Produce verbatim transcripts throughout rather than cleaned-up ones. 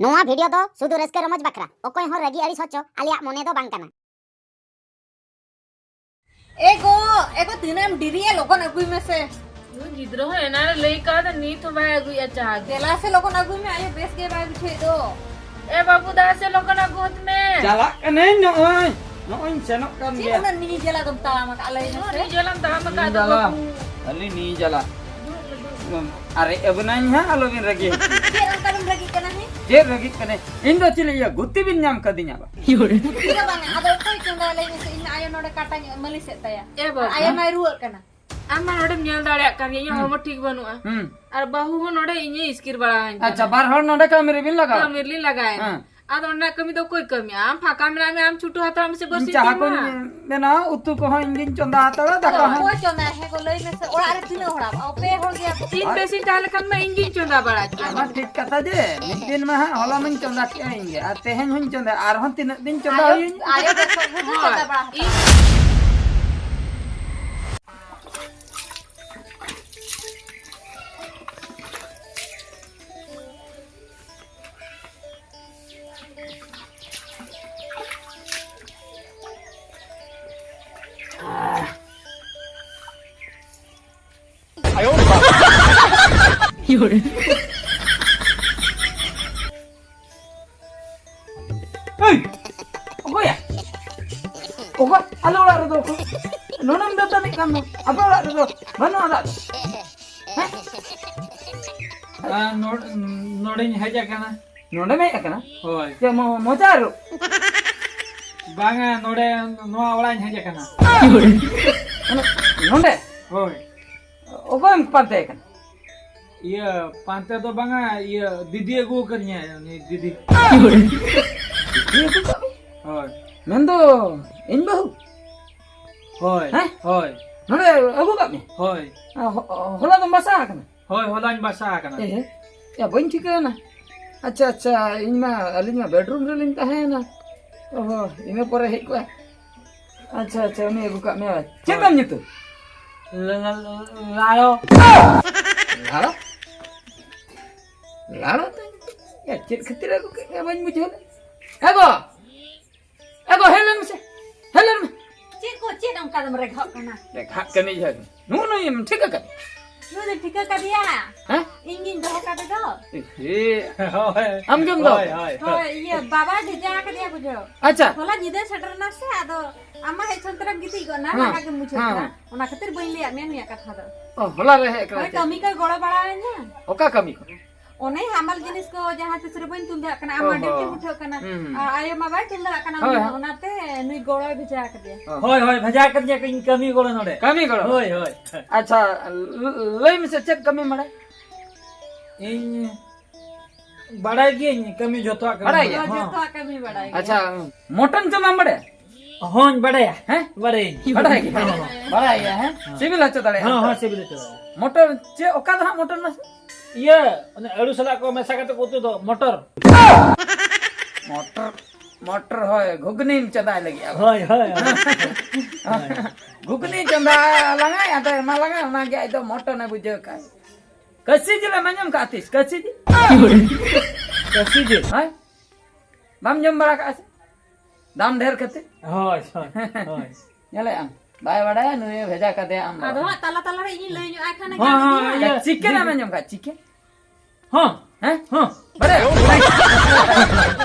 ᱱᱚᱣᱟ ᱵᱷᱤᱰᱤᱭᱳ ᱫᱚ ᱥᱩᱫᱷᱩ ᱨᱟᱹᱥᱠᱟᱹ ᱨᱚᱢᱚᱡᱽ ᱵᱟᱠᱷᱨᱟ, ᱚᱠᱚᱭ ᱦᱚᱸ ᱨᱟᱹᱜᱤ ᱟᱹᱲᱤᱥ ᱦᱚᱪᱚ ᱟᱞᱮᱭᱟᱜ ᱢᱚᱱᱮ ᱫᱚ ᱵᱟᱝ ᱠᱟᱱᱟ᱾ ᱮ ᱜᱚ, ᱮ ᱜᱚ, ᱛᱤᱱᱟᱹᱜ ᱮᱢ ᱰᱮᱨᱤᱭᱟ? ᱞᱚᱜᱚᱱ ᱟᱹᱜᱩᱭ ᱢᱮᱥᱮ᱾ ᱱᱩᱭ ᱜᱤᱫᱽᱨᱟᱹ ᱦᱚᱸ ᱮᱱᱟᱱ ᱨᱮ ᱞᱟᱹᱭ ᱠᱟᱣᱫᱟ, ᱱᱤᱛ ᱦᱚᱸ ᱵᱟᱭ ᱟᱹᱜᱩᱭᱮᱫᱼᱟ ᱪᱟ ᱜᱮ᱾ ᱫᱮᱞᱟ ᱥᱮ, ᱞᱚᱜᱚᱱ ᱟᱹᱜᱩᱭ ᱢᱮ, ᱟᱭᱳ ᱵᱮᱥ ᱜᱮ ᱵᱟᱭ ᱵᱩᱡᱷᱟᱹᱣᱮᱫ ᱫᱚ᱾ ᱮ ᱵᱟᱹᱵᱩ, ᱫᱟ ᱥᱮ, ᱞᱚᱜᱚᱱ ᱟᱹᱜᱩ ᱦᱚᱫ ᱢᱮ᱾ ᱪᱟᱞᱟᱜ ᱠᱟᱹᱱᱟᱹᱧ, ᱱᱚᱜᱼᱚᱭ, ᱱᱚᱜᱼᱚᱭ ᱤᱧ ᱥᱮᱱᱚᱜ ᱠᱟᱱ ᱪᱮᱫ ᱜᱮᱭᱟ᱾ ᱩᱱᱟᱹᱜ ᱱᱤᱡ ᱡᱟᱞᱟ ᱫᱚᱢ ᱛᱟᱲᱟᱢ ᱟᱠᱟᱫᱼᱟ, ᱞᱟᱹᱭ ᱢᱮᱥᱮ? ᱱᱤᱡ ᱡᱟᱞᱟᱢ ᱛᱟᱲᱟᱢ ᱟᱠᱟᱫ ᱱᱤᱡ ᱫᱚ ᱡᱟᱞᱟ᱾ ᱵᱟᱹᱵᱩ᱾ ᱟᱞᱮ ᱱᱤᱡ ᱡᱟᱞᱟ᱾ ᱫᱩᱲᱩᱵ ᱢᱮ, ᱫᱩᱲᱩᱵ ᱢᱮ᱾ ᱟᱨᱮᱡ ᱟᱵᱚᱱᱟᱹᱧ ᱦᱟᱸᱜ, ᱟᱞᱚᱵᱤᱱ ᱨᱟᱹᱜᱤ᱾ ᱪᱮᱫ ᱚᱱᱠᱟ ᱫᱚᱢ ᱨᱟᱹᱜᱤᱜ ᱠᱟᱱᱟ ᱦᱮᱸ? ᱪᱮᱫ ᱨᱟᱹᱜᱤᱜ ᱠᱟᱱᱟᱹᱧ? ᱤᱧ ᱫᱚ ᱪᱮᱫ ᱞᱟᱹᱭᱟ, ᱜᱩᱛᱤ ᱵᱤᱱ ᱧᱟᱢ ᱠᱟᱫᱤᱧᱟ ᱵᱟ? ᱜᱩᱛᱤ ᱫᱚ ᱵᱟᱝᱟ, ᱟᱫᱚ ᱚᱠᱚᱭ ᱪᱚᱸᱫᱟᱭᱟ ᱞᱟᱹᱭ ᱢᱮᱥᱮ? ᱤᱧ ᱢᱟ ᱟᱭᱳ ᱱᱚᱰᱮ ᱠᱟᱴᱟᱧ ᱢᱟᱹᱞᱤᱥᱮᱫ ᱛᱟᱭᱟ᱾ ᱮ ᱵᱟᱵᱟ᱾ ᱟᱭᱳ ᱢᱟᱭ ᱨᱩᱣᱟᱹᱜ ᱠᱟᱱᱟ᱾ ᱟᱢ ᱢᱟ ᱱᱚᱰᱮᱢ ᱧᱮᱞ ᱫᱟᱲᱮᱭᱟᱜ ᱠᱟᱱ ᱜᱮᱭᱟ, ᱤᱧᱟᱹᱜ ᱦᱩᱸ᱾ ᱦᱚᱲᱢᱚ ᱴᱷᱤᱠ ᱵᱟᱹᱱᱩᱜᱼᱟ᱾ ᱦᱩᱸ᱾ ᱟᱨ ᱵᱟᱹᱦᱩ ᱦᱚᱸ ᱱᱚᱰᱮ ᱤᱧᱮ ᱤᱥᱠᱤᱨ ᱵᱟᱲᱟᱣᱟᱹᱧ ᱠᱟᱱᱟ᱾ ᱟᱪᱪᱷᱟ, ᱵᱟᱨ ᱦᱚᱲ ᱱᱚᱰᱮ ᱠᱟᱹᱢᱤ ᱨᱮᱵᱤᱱ ᱞᱟᱜᱟᱣ? ᱠᱟᱹᱢᱤ ᱨᱮᱞᱤᱧ ᱞᱟᱜᱟᱣᱮᱱᱟ᱾ ᱦᱮᱸ᱾ ᱟᱫᱚ ᱚᱱᱟ ᱠᱟᱹᱢᱤ ᱫᱚ ᱚᱠᱚᱭ ᱠᱟᱹᱢᱤᱭᱟ? ᱟᱢ ᱯᱷᱟᱸᱠᱟ ᱢᱮᱱᱟᱜ ᱢᱮ, ᱟᱢ ᱪᱷᱩᱴᱩ ᱦᱟᱛᱟᱲ ᱢᱮᱥᱮ ᱵᱟᱹᱨᱥᱤᱧ ᱪᱟ ᱠᱚᱧ ᱫᱤᱱ ᱢᱟ᱾ ᱵᱮᱱᱟᱣᱟ, ᱩᱛᱩ ᱠᱚᱦᱚᱸ ᱤᱧ ᱜᱤᱧ ᱪᱚᱸᱫᱟ ᱦᱟᱛᱟᱲᱟ, ᱫᱟᱠᱟ ᱟᱫᱚ ᱦᱚᱸ᱾ ᱚᱠᱚᱭ ᱪᱚᱸᱫᱟᱭᱟ? ᱦᱮᱸ ᱜᱚ, ᱞᱟᱹᱭ ᱢᱮᱥᱮ, ᱚᱲᱟᱜ ᱨᱮ ᱛᱤᱱᱟᱹᱜ ᱦᱚᱲ ᱟᱵᱚ? ᱯᱮ ᱦᱚᱲ ᱜᱮᱭᱟ ᱵᱚ᱾ ᱤᱧ ᱵᱮᱥᱤᱧ ᱛᱟᱦᱮᱸ ᱞᱮᱠᱷᱟᱱ ᱢᱟ ᱤᱧ ᱜᱤᱧ ᱪᱚᱸᱫᱟ ᱵᱟᱲᱟ ᱠᱮᱭᱟ᱾ ᱚᱱᱟ ᱴᱷᱤᱠ ᱠᱟᱛᱷᱟ ᱡᱮ, ᱢᱤᱫ ᱫᱤᱱ ᱢᱟ ᱦᱟᱸᱜ ᱦᱚᱞᱟ ᱢᱟᱧ ᱪᱚᱸᱫᱟ ᱠᱮᱜᱼᱟ ᱤᱧ ᱜᱮ, ᱟᱨ ᱛᱮᱦᱮᱧ ᱦᱚᱸᱧ ᱪᱚᱸᱫᱟᱭᱟ, ᱟᱨᱦᱚᱸ ᱛᱤᱱᱟᱹᱜ ᱫᱤᱱ ᱪᱚᱸᱫᱟ ᱟᱭᱳ, ᱦᱩᱭᱩᱧ? ᱟᱭᱳ ᱵᱮᱥ ᱵᱩᱡᱷᱟᱹᱣ ᱦᱳᱭ᱾ ᱪᱚᱸᱫᱟ ᱵᱟᱲᱟ ᱦᱟᱛᱟᱲ᱾ ᱤᱧ ᱮᱭ! ᱚᱠᱚᱭᱟ? ᱚᱠᱚᱭ? ᱟᱞᱮ ᱚᱲᱟᱜ ᱨᱮᱫᱚ ᱚᱠᱚᱭ? ᱱᱚᱰᱮᱢ ᱫᱟᱹᱛᱟᱹᱱᱤᱜ ᱠᱟᱱ ᱫᱚ᱾ ᱟᱯᱮ ᱚᱲᱟᱜ ᱨᱮᱫᱚ ᱵᱟᱹᱱᱩᱜᱼᱟ ᱫᱟᱜ ᱫᱚ? ᱦᱮᱸ? ᱟᱨ ᱱᱚᱰ-, ᱱᱚᱰᱮᱧ ᱦᱮᱡ ᱟᱠᱟᱱᱟ᱾ ᱱᱚᱰᱮᱢ ᱦᱮᱡ ᱟᱠᱟᱱᱟ? ᱦᱳᱭ᱾ ᱪᱮᱫ ᱢᱚ-, ᱢᱚᱪᱟ ᱟᱹᱨᱩᱵ? ᱵᱟᱝᱟ, ᱱᱚᱰᱮ, ᱱᱚᱣᱟ ᱚᱲᱟᱜ ᱤᱧ ᱦᱮᱡ ᱟᱠᱟᱱᱟ᱾ ᱢᱟᱱᱮ, ᱱᱚᱰᱮ? ᱦᱳᱭ᱾ ᱚᱠᱚᱭᱮᱢ ᱯᱟᱱᱛᱮ ᱠᱟᱱᱟ? ᱤᱭᱟᱹ, ᱯᱟᱱᱛᱮ ᱫᱚ ᱵᱟᱝᱟ, ᱤᱭᱟᱹ, ᱫᱤᱫᱤ ᱟᱹᱜᱩ ᱟᱠᱟᱫᱤᱧᱟᱭ, ᱩᱱᱤ ᱫᱤᱫᱤ᱾ ᱫᱤᱫᱤ ᱟᱹᱜᱩ ᱠᱟᱜ ᱢᱮ? ᱦᱳᱭ᱾ ᱢᱮᱱᱫᱚ ᱤᱧ ᱵᱟᱹᱦᱩ? ᱦᱳᱭ, ᱦᱮᱸ? ᱦᱳᱭ᱾ ᱱᱚᱰᱮ ᱟᱹᱜᱩ ᱠᱟᱜ ᱢᱮ? ᱦᱳᱭ᱾ ᱟ, ᱦᱚ-, ᱦᱚᱞᱟ ᱫᱚᱢ ᱵᱟᱥᱟ ᱟᱠᱟᱱᱟ? ᱦᱳᱭ, ᱦᱚᱞᱟᱧ ᱵᱟᱥᱟ ᱟᱠᱟᱱᱟ᱾ ᱮ, ᱭᱟ, ᱵᱟᱹᱧ ᱴᱷᱤᱠᱟᱹᱭᱮᱱᱟ᱾ ᱟᱪᱪᱷᱟ, ᱟᱪᱪᱷᱟ, ᱤᱧ ᱢᱟ, ᱟᱹᱞᱤᱧ ᱢᱟ ᱵᱮᱰᱨᱩᱢ ᱨᱮᱞᱤᱧ ᱛᱟᱦᱮᱸᱭᱮᱱᱟ᱾ ᱚ ᱦᱚ, ᱤᱱᱟᱹ ᱯᱚᱨᱮ ᱦᱮᱡ ᱠᱚᱜᱼᱟ᱾ ᱟᱪᱪᱷᱟ, ᱟᱪᱪᱷᱟ, ᱩᱱᱤ ᱟᱹᱜᱩ ᱠᱟᱜ ᱢᱮ᱾ ᱪᱮᱫ ᱛᱟᱢ ᱧᱩᱛᱩᱢ? ᱞᱟ-, ᱞᱟ-, ᱞᱟ-, ᱞᱟᱲᱚ᱾ ᱞᱟᱲᱚ? ᱞᱟᱲᱚ ᱛᱟᱭ ᱧᱩᱛᱩᱢ? ᱮ, ᱪᱮᱫ ᱠᱷᱟᱹᱛᱤᱨ ᱟᱹᱜᱩ ᱠᱮᱫ ᱢᱮᱭᱟ ᱵᱟᱹᱧ ᱵᱩᱡᱷᱟᱹᱣ ᱞᱮᱫ᱾ ᱮ ᱜᱚ! ᱮ ᱜᱚ, ᱦᱮᱡ ᱞᱮᱱ ᱢᱮᱥᱮ᱾ ᱦᱮᱡ ᱞᱮᱱ ᱢᱮ᱾ ᱪᱮᱫ ᱠᱚ, ᱪᱮᱫ ᱚᱱᱠᱟ ᱫᱚᱢ ᱨᱮᱜᱷᱟᱜ ᱠᱟᱱᱟ? ᱨᱮᱜᱷᱟᱜ ᱠᱟᱹᱱᱟᱹᱧ ᱦᱮᱸ᱾ ᱱᱩᱜᱼᱩ ᱱᱩᱭᱮᱢ ᱴᱷᱤᱠᱟᱹ ᱠᱟᱫᱮ? ᱱᱩᱭ ᱫᱚ ᱴᱷᱤᱠᱟᱹ ᱠᱟᱫᱮᱭᱟ᱾ ᱦᱮᱸ? ᱤᱧ ᱜᱤᱧ ᱫᱚᱦᱚ ᱠᱟᱫᱮ ᱫᱚ᱾ ᱮ, ᱦᱳᱭ᱾ ᱟᱢ ᱜᱮᱢ ᱫᱚᱦᱚ ᱦᱳᱭ, ᱠᱟᱫᱮ? ᱦᱳᱭ, ᱦᱳᱭ᱾ ᱦᱳᱭ, ᱤᱭᱟᱹ, ᱵᱟᱵᱟᱭ ᱵᱷᱮᱡᱟ ᱠᱟᱫᱮᱭᱟ ᱵᱩᱡᱷᱟᱹᱣ᱾ ᱟᱪᱪᱷᱟ᱾ ᱦᱚᱞᱟ ᱧᱤᱫᱟᱹ ᱥᱮᱴᱮᱨ ᱮᱱᱟ ᱥᱮ, ᱟᱫᱚ ᱟᱢ ᱢᱟ ᱦᱮᱡ ᱥᱚᱱ ᱛᱚᱨᱟᱢ ᱜᱤᱛᱤᱡ ᱜᱚᱫ ᱱᱟ, ᱦᱮᱸ, ᱞᱟᱸᱜᱟ ᱜᱮᱢ ᱵᱩᱡᱷᱟᱹᱣ ᱦᱮᱸ, ᱠᱮᱫᱟ᱾ ᱦᱮᱸ᱾ ᱚᱱᱟ ᱠᱷᱟᱹᱛᱤᱨ ᱵᱟᱹᱧ ᱞᱟᱹᱭᱟᱫ ᱢᱮᱭᱟ ᱱᱩᱭᱟᱜ ᱠᱟᱛᱷᱟ ᱫᱚ᱾ ᱚ, ᱦᱚᱞᱟ ᱨᱮ ᱦᱮᱡ ᱠᱟᱱᱟ ᱦᱳᱭ, ᱪᱮ? ᱠᱟᱹᱢᱤ ᱠᱚᱭ ᱜᱚᱲᱚ ᱵᱟᱲᱟᱣᱟᱹᱧᱟ᱾ ᱚᱠᱟ ᱠᱟᱹᱢᱤ ᱠᱚ? ᱚᱱᱮ ᱦᱟᱢᱟᱞ ᱡᱤᱱᱤᱥ ᱠᱚ ᱡᱟᱦᱟᱸ ᱛᱤᱥ ᱨᱮ ᱵᱟᱹᱧ ᱛᱩᱞ ᱫᱟᱲᱮᱭᱟᱜ ᱠᱟᱱᱟ, ᱟᱢ ᱚ ᱢᱟ ᱰᱤᱭᱩᱴᱤᱢ ᱦᱚᱸ᱾ ᱩᱴᱷᱟᱹᱜ ᱠᱟᱱᱟ᱾ ᱦᱩᱸ, ᱦᱩᱸ᱾ ᱟᱨ ᱟᱭᱳ ᱢᱟ ᱵᱟᱭ ᱛᱩᱞ ᱫᱟᱲᱮᱭᱟᱜ ᱠᱟᱱᱟ, ᱦᱳᱭ, ᱩᱱᱤ ᱦᱚᱸ᱾ ᱦᱳᱭ᱾ ᱚᱱᱟᱛᱮ ᱱᱩᱭ ᱜᱚᱲᱚᱭ ᱵᱷᱮᱡᱟ ᱠᱟᱫᱮᱭᱟ᱾ ᱦᱳᱭ, ᱦᱳᱭ, ᱵᱷᱮᱡᱟ ᱠᱟᱫᱤᱧᱟ ᱠᱚ, ᱤᱧ ᱠᱟᱹᱢᱤ ᱜᱚᱲᱚ ᱱᱚᱰᱮ᱾ ᱠᱟᱹᱢᱤ ᱜᱚᱲᱚ? ᱦᱳᱭ, ᱦᱳᱭ᱾ ᱟᱪᱪᱷᱟ, ᱞ-, ᱞᱟᱹᱭ ᱢᱮᱥᱮ, ᱪᱮᱫ ᱠᱟᱹᱢᱤᱢ ᱵᱟᱲᱟᱭᱟ? ᱤᱧ ᱵᱟᱲᱟᱭ ᱜᱤᱭᱟᱹᱧ, ᱠᱟᱹᱢᱤ ᱡᱷᱚᱛᱚᱣᱟᱜ ᱠᱟᱹᱢᱤ ᱵᱟᱲᱟᱭ ᱵᱟᱲᱟᱭᱟ᱾ ᱜᱮᱭᱟ? ᱦᱚᱸ᱾ ᱡᱷᱚᱛᱚᱣᱟᱜ ᱠᱟᱹᱢᱤ ᱵᱟᱲᱟᱭ ᱜᱮᱭᱟ᱾ ᱟᱪᱪᱷᱟ, ᱢᱚᱴᱚᱱ ᱪᱚᱸᱫᱟᱢ ᱵᱟᱲᱟᱭᱟ? ᱦᱚᱸᱧ ᱵᱟᱲᱟᱭᱟ᱾ ᱦᱮᱸ? ᱵᱟᱲᱟᱭᱟᱹᱧ᱾ ᱵᱟᱲᱟᱭ ᱜᱮᱭᱟ? ᱦᱚᱸ᱾ ᱵᱟᱲᱟᱭ ᱜᱮᱭᱟ, ᱦᱮᱸ? ᱦᱚᱸ᱾ ᱥᱤᱵᱤᱞ ᱦᱚᱪᱚ ᱫᱟᱲᱮᱭᱟᱜᱼᱟ ᱦᱚᱸ, ᱚᱱᱛᱮ᱾ ᱦᱚᱸ, ᱥᱤᱵᱤᱞ ᱦᱚᱪᱚ ᱫᱟᱲᱮᱭᱟᱜᱼᱟ᱾ ᱢᱚᱴᱚᱱ ᱪᱮᱫ, ᱚᱠᱟ ᱫᱚ ᱦᱟᱸᱜ ᱢᱚᱴᱚᱱ ᱢᱟᱥᱮ? ᱤᱭᱟᱹ, ᱚᱱᱮ ᱟᱹᱞᱩ ᱥᱟᱞᱟᱜ ᱠᱚ ᱢᱮᱥᱟ ᱠᱟᱛᱮ ᱠᱚ ᱩᱛᱩ ᱫᱚ, ᱢᱚᱴᱚᱨ᱾ ᱢᱚᱴᱚᱨ, ᱢᱚᱴᱚᱨ, ᱦᱳᱭ, ᱜᱷᱩᱜᱽᱱᱤᱢ ᱪᱚᱸᱫᱟᱭ ᱞᱟᱹᱜᱤᱫ ᱟᱵᱚ᱾ ᱦᱳᱭ, ᱦᱳᱭ, ᱦᱳᱭ᱾ ᱦᱳᱭ᱾ ᱜᱷᱩᱜᱽᱱᱤ ᱪᱚᱸᱫᱟ ᱟᱞᱟᱝᱟᱭ, ᱟᱫᱚ ᱮᱢᱟ ᱞᱟᱝᱟᱭ, ᱚᱱᱟᱜᱮ ᱟᱡ ᱫᱚ ᱢᱚᱴᱚᱱᱮ ᱵᱩᱡᱷᱟᱹᱣ ᱠᱟᱜᱼᱟ᱾ ᱠᱟᱹᱥᱤ ᱡᱤᱞ ᱮᱢ ᱟᱸᱡᱚᱢ ᱠᱟᱜᱼᱟ ᱛᱤᱥ? ᱠᱟᱹᱥᱤ ᱡᱤᱞ? ᱠᱟᱹᱥᱤ ᱡᱤᱞ? ᱦᱳᱭ? ᱵᱟᱢ ᱡᱚᱢ ᱵᱟᱲᱟ ᱠᱟᱜᱼᱟ ᱥᱮ? ᱫᱟᱢ ᱰᱷᱮᱨ ᱠᱷᱟᱹᱛᱤᱨ? ᱦᱳᱭ, ᱦᱳᱭ, ᱦᱳᱭ᱾ ᱧᱮᱞᱮᱜ ᱟᱢ? ᱵᱟᱭ ᱵᱟᱲᱟᱭᱟ, ᱱᱩᱭᱮ ᱵᱷᱮᱡᱟ ᱠᱟᱫᱮᱭᱟ, ᱟᱢ ᱟᱫᱚ ᱵᱟᱲᱟᱭ᱾ ᱦᱟᱸᱜ ᱛᱟᱞᱟ ᱛᱟᱞᱟ ᱨᱮ ᱤᱧᱤᱧ ᱞᱟᱹᱭ ᱧᱚᱜ ᱟᱭ ᱠᱷᱟᱱ ᱦᱚᱸ, ᱦᱚᱸ, ᱜᱟᱱᱚᱜ ᱜᱮᱭᱟ᱾ ᱤᱭᱟᱹ, ᱪᱤᱠᱮᱱ ᱮᱢ ᱟᱸᱡᱚᱢ ᱠᱟᱜᱼᱟ? ᱪᱤᱠᱮᱱ? ᱦᱚᱸ᱾ ᱦᱮᱸ? ᱦᱚᱸ᱾ ᱵᱟᱲᱟᱭᱟ?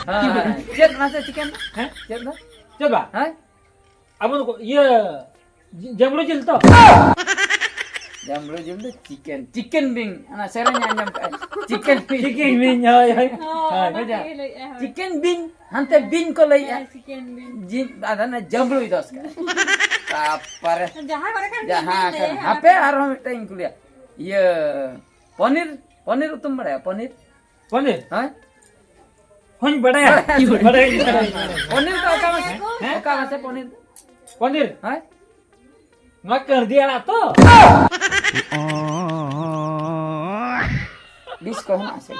ᱦᱮᱸ᱾ ᱪᱮᱫ ᱢᱟᱥᱮ ᱪᱤᱠᱮᱱ? ᱦᱮᱸ? ᱪᱮᱫ ᱫᱚ? ᱪᱮᱫ ᱵᱟ? ᱦᱮᱸ? ᱟᱵᱚ ᱫᱚ ᱤᱭᱟᱹ, ᱡᱟᱢᱲᱩ ᱡᱤᱞ ᱛᱚ? ᱡᱟᱢᱲᱩ ᱡᱤᱞ ᱫᱚ ᱪᱤᱠᱮᱱ, ᱪᱤᱠᱮᱱ ᱵᱤᱝ, ᱚᱱᱟ ᱥᱮᱨᱮᱧ ᱟᱸᱡᱚᱢ ᱠᱟᱜᱼᱟ, ᱪᱤᱠᱮᱱ ᱵᱤᱝ᱾ ᱪᱤᱠᱮᱱ ᱵᱤᱝ, ᱦᱳᱭ, ᱦᱳᱭ᱾ ᱦᱳᱭ, ᱦᱳᱭ, ᱚᱱᱟ ᱵᱩᱡᱷᱟᱹᱣ? ᱜᱮ ᱞᱟᱹᱭᱮᱫᱼᱟ, ᱦᱳᱭ᱾ ᱪᱤᱠᱮᱱ ᱵᱤᱝ, ᱦᱟᱱᱛᱮ ᱵᱤᱝ ᱠᱚ ᱞᱟᱹᱭᱮᱫᱼᱟ᱾ ᱦᱮᱸ, ᱪᱤᱠᱮᱱ ᱵᱤᱝ᱾ ᱡᱤᱞ, ᱟᱫᱚ ᱚᱱᱟ ᱡᱟᱢᱲᱩᱭ ᱫᱚᱥ ᱠᱟᱜᱼᱟ᱾ ᱛᱟᱯᱚᱨᱮ ᱡᱟᱦᱟᱸ ᱠᱚᱨᱮ ᱠᱷᱟᱱ ᱡᱟᱦᱟᱸ ᱵᱤᱝ ᱠᱚᱨᱮ, ᱞᱟᱹᱭᱟ, ᱦᱟᱯᱮ ᱚᱱᱟ ᱟᱨᱦᱚᱸ ᱢᱤᱫᱴᱟᱝ ᱤᱧ ᱠᱩᱞᱤᱭᱟ᱾ ᱤᱭᱟᱹ, ᱯᱚᱱᱤᱨ, ᱯᱚᱱᱤᱨ ᱩᱛᱩᱢ ᱵᱟᱲᱟᱭᱟ? ᱯᱚᱱᱤᱨ? ᱯᱚᱱᱤᱨ? ᱦᱮᱸ? ᱦᱚᱧ ᱵᱟᱲᱟᱭᱟ᱾ ᱵᱟᱲᱟᱭᱟ᱾ ᱵᱟᱲᱟᱭᱟᱹᱧ, ᱵᱟᱲᱟᱭᱟᱹᱧ, ᱵᱟᱲᱟᱭᱟᱹᱧ᱾ ᱯᱚᱱᱤᱨ ᱫᱚ ᱚᱠᱟ ᱢᱟᱥᱮ? ᱦᱮᱸ? ᱚᱠᱟ ᱢᱟᱥᱮ ᱯᱚᱱᱤᱨ ᱫᱚ? ᱯᱚᱱᱤᱨ? ᱦᱮᱸ? ᱱᱚᱣᱟ ᱠᱟᱹᱬᱫᱤ ᱟᱲᱟᱜ ᱛᱚ? ᱵᱤᱥ ᱠᱚ ᱦᱮᱱᱟᱜ ᱟᱥᱮ?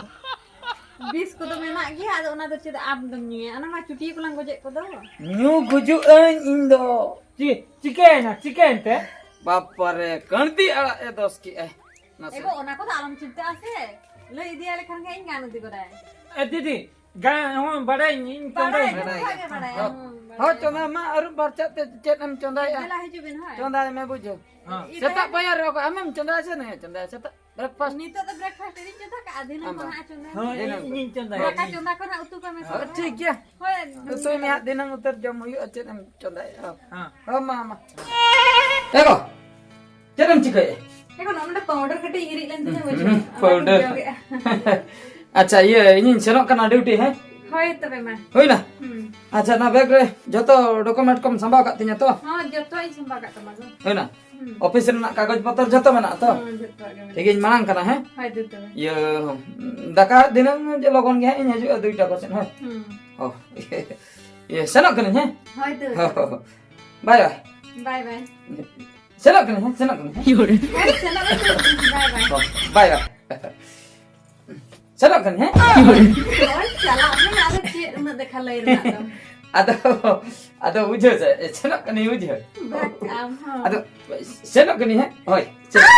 ᱵᱤᱥ ᱠᱚᱫᱚ ᱢᱮᱱᱟᱜ ᱜᱮᱭᱟ, ᱟᱫᱚ ᱚᱱᱟ ᱫᱚ ᱪᱮᱫ ᱟᱢ ᱫᱚᱢ ᱧᱩᱭᱟ? ᱚᱱᱟ ᱢᱟ ᱪᱩᱴᱤᱭᱟᱹ ᱠᱚᱞᱟᱝ ᱜᱚᱡᱮᱫ ᱠᱚᱫᱚ᱾ ᱧᱩ ᱜᱩᱡᱩᱜ ᱟᱹᱧ ᱤᱧ ᱫᱚ᱾ ᱪᱤ-, ᱪᱤᱠᱟᱹᱭᱮᱱᱟ? ᱪᱤᱠᱟᱹᱭᱮᱱ ᱛᱮ? ᱵᱟᱯᱟᱨᱮ, ᱠᱟᱹᱬᱫᱤ ᱟᱲᱟᱜ ᱮ ᱫᱚᱥ ᱠᱮᱜᱼᱟᱭ᱾ ᱱᱟᱥᱮ᱾ ᱮᱜᱳ, ᱚᱱᱟ ᱠᱚᱫᱚ ᱟᱞᱚᱢ ᱪᱤᱱᱛᱟᱹᱜᱼᱟ ᱥᱮ᱾ ᱞᱟᱹᱭ ᱤᱫᱤᱭᱟᱞᱮ ᱠᱷᱟᱱ ᱜᱮ ᱤᱧ ᱜᱟᱱ ᱤᱫᱤ ᱜᱚᱫᱟᱭ᱾ ᱮ ᱫᱤᱫᱤ, ᱜᱟᱱ ᱦᱚᱸ ᱵᱟᱲᱟᱭᱟᱹᱧ, ᱤᱧ ᱵᱟᱲᱟᱭ ᱪᱚᱸᱫᱟᱭᱟᱹᱧ᱾ ᱡᱚᱛᱚ ᱜᱮ ᱵᱟᱲᱟᱭᱟ᱾ ᱦᱚᱸ, ᱦᱚᱸ, ᱵᱟᱲᱟᱭ᱾ ᱪᱚᱸᱫᱟ ᱢᱟ, ᱟᱹᱨᱩᱵ ᱯᱷᱟᱨᱪᱟᱜ ᱛᱮ ᱪᱮᱫ ᱮᱢ ᱪᱚᱸᱫᱟᱭᱮᱜᱼᱟ? ᱫᱮᱞᱟ ᱦᱤᱡᱩᱜ ᱵᱤᱱ, ᱦᱳᱭ᱾ ᱪᱚᱸᱫᱟᱭ ᱢᱮ ᱵᱩᱡᱷᱟᱹᱣ᱾ ᱦᱚᱸ᱾ ᱤᱧ ᱥᱮᱛᱟᱜ ᱛᱟᱦᱮᱸ ᱯᱟᱭᱟᱨ ᱨᱮ ᱟᱢᱮᱢ ᱪᱚᱸᱫᱟᱭᱟ ᱥᱮ ᱱᱩᱭᱮ ᱪᱚᱸᱫᱟᱭᱟ? ᱥᱮᱛᱟᱜ breakfast᱾ ᱱᱤᱛᱚᱜ ᱫᱚ breakfast ᱤᱧ ᱪᱚᱸᱫᱟ ᱠᱟᱜᱼᱟ, ᱫᱷᱤᱱᱟᱹᱝ ᱟᱢ ᱠᱷᱚᱱ ᱵᱟ᱾ ᱦᱟᱸᱜ ᱪᱚᱸᱫᱟ᱾ ᱦᱳᱭ, ᱫᱷᱤᱱᱟᱹᱝ ᱤᱧ, ᱤᱧᱤᱧ ᱪᱚᱸᱫᱟᱭᱟ᱾ ᱫᱟᱠᱟ ᱪᱚᱸᱫᱟ ᱠᱷᱚᱱᱟᱜ ᱩᱛᱩ ᱠᱟᱹᱢᱤ ᱦᱳᱭ, ᱥᱟᱱᱟ᱾ ᱴᱷᱤᱠ ᱜᱮᱭᱟ᱾ ᱦᱳᱭ᱾ ᱩᱛᱩᱭ ᱢᱮ ᱦᱟᱸᱜ, ᱫᱷᱤᱱᱟᱹᱝ ᱩᱛᱟᱹᱨ ᱡᱚᱢ ᱦᱩᱭᱩᱜᱼᱟ, ᱪᱮᱫ ᱮᱢ ᱪᱚᱸᱫᱟᱭᱟ? ᱦᱚᱸ᱾ ᱦᱚᱸ, ᱢᱟ, ᱢᱟ᱾ ᱮ ᱜᱚ, ᱪᱮᱫ ᱮᱢ ᱪᱤᱠᱟᱹᱭᱮᱫ? ᱮ ᱜᱚ, ᱱᱚᱰᱮ powder ᱠᱟᱹᱴᱤᱡ ᱤᱧ ᱤᱨᱤᱡ ᱞᱮᱱ ᱛᱤᱧᱟ, ᱵᱩᱡᱷᱟᱹᱣ᱾ ᱦᱩᱸ, ᱚᱱᱟ powder᱾ ᱠᱚᱧ ᱡᱚᱜᱮᱜᱼᱟ᱾ ᱟᱪᱪᱷᱟ, ᱤᱭᱟᱹ, ᱤᱧᱤᱧ ᱥᱮᱱᱚᱜ ᱠᱟᱱᱟ duty, ᱦᱮᱸ? ᱦᱳᱭ, ᱛᱚᱵᱮ ᱢᱟ᱾ ᱦᱩᱭᱱᱟ? ᱦᱩᱸ᱾ ᱟᱪᱪᱷᱟ, ᱱᱚᱣᱟ bag ᱨᱮ ᱡᱚᱛᱚ document ᱠᱚᱢ ᱥᱟᱢᱵᱟᱣ ᱠᱟᱜ ᱛᱤᱧᱟ ᱛᱚ? ᱦᱚᱸ, ᱡᱚᱛᱚ ᱤᱧ ᱥᱟᱢᱵᱟᱣ ᱠᱟᱜ ᱛᱟᱢᱟ ᱜᱚ᱾ ᱦᱩᱭᱱᱟ? ᱦᱩᱸ᱾ Office ᱨᱮᱱᱟᱜ ᱠᱟᱜᱚᱡᱽ ᱯᱚᱛᱚᱨ ᱡᱚᱛᱚ ᱢᱮᱱᱟᱜᱼᱟ ᱛᱚ? ᱦᱚᱸ, ᱡᱚᱛᱚᱣᱟᱜ ᱜᱮ ᱢᱮᱱᱟᱜᱼᱟ᱾ ᱴᱷᱤᱠ ᱜᱤᱧ ᱢᱟᱲᱟᱝ ᱠᱟᱱᱟ, ᱦᱮᱸ? ᱦᱳᱭ, ᱫᱩ ᱛᱚᱵᱮ᱾ ᱤᱭᱟᱹ, ᱫᱟᱠᱟ ᱫᱤᱱᱟᱹᱢ ᱡᱮ ᱞᱚᱜᱚᱱ ᱜᱮ ᱦᱟᱸᱜ ᱤᱧ ᱦᱤᱡᱩᱜᱼᱟ, ᱫᱩᱭᱴᱟ ᱠᱚ ᱥᱮᱫ, ᱦᱮᱸ? ᱦᱩᱸ᱾ ᱚ, ᱤᱭᱟᱹ, ᱥᱮᱱᱚᱜ ᱠᱟᱹᱱᱟᱹᱧ, ᱦᱮᱸ? ᱦᱳᱭ, ᱫᱩ ᱦᱚᱸ, ᱛᱚᱵᱮ᱾ ᱦᱚᱸ, ᱦᱚᱸ᱾ Bye, bye᱾ Bye, bye᱾ ᱥᱮᱱᱚᱜ ᱠᱟᱹᱱᱟᱹᱧ, ᱦᱮᱸ, ᱥᱮᱱᱚᱜ ᱠᱟᱹᱱᱟᱹᱧ, ᱦᱮᱸ? ᱦᱳᱭ, ᱥᱮᱱᱚᱜ ᱢᱮ, ᱫᱩ᱾ Bye, bye᱾ ᱦᱚᱸ, bye, bye᱾ ᱥᱮᱱᱚᱜ ᱠᱟᱹᱱᱟᱹᱧ, ᱦᱮᱸ? ᱦᱳᱭ, ᱪᱟᱞᱟᱜ ᱢᱮ, ᱟᱫᱚ ᱪᱮᱫ ᱩᱱᱟᱹᱜ ᱫᱮᱠᱷᱟ ᱞᱟᱹᱭ ᱨᱮᱱᱟᱜ ᱫᱚ? ᱟᱫᱚ, ᱟᱫᱚ ᱵᱩᱡᱷᱟᱹᱣ ᱥᱮ, ᱥᱮᱱᱚᱜ ᱠᱟᱹᱱᱟᱹᱧ, ᱵᱩᱡᱷᱟᱹᱣ᱾ ᱵᱟᱠ ᱟᱢ ᱦᱚᱸ᱾ ᱟᱫᱚ ᱥᱮᱱᱚᱜ ᱠᱟᱹᱱᱟᱹᱧ, ᱦᱮᱸ? ᱦᱳᱭ, ᱥᱮᱱᱚᱜ᱾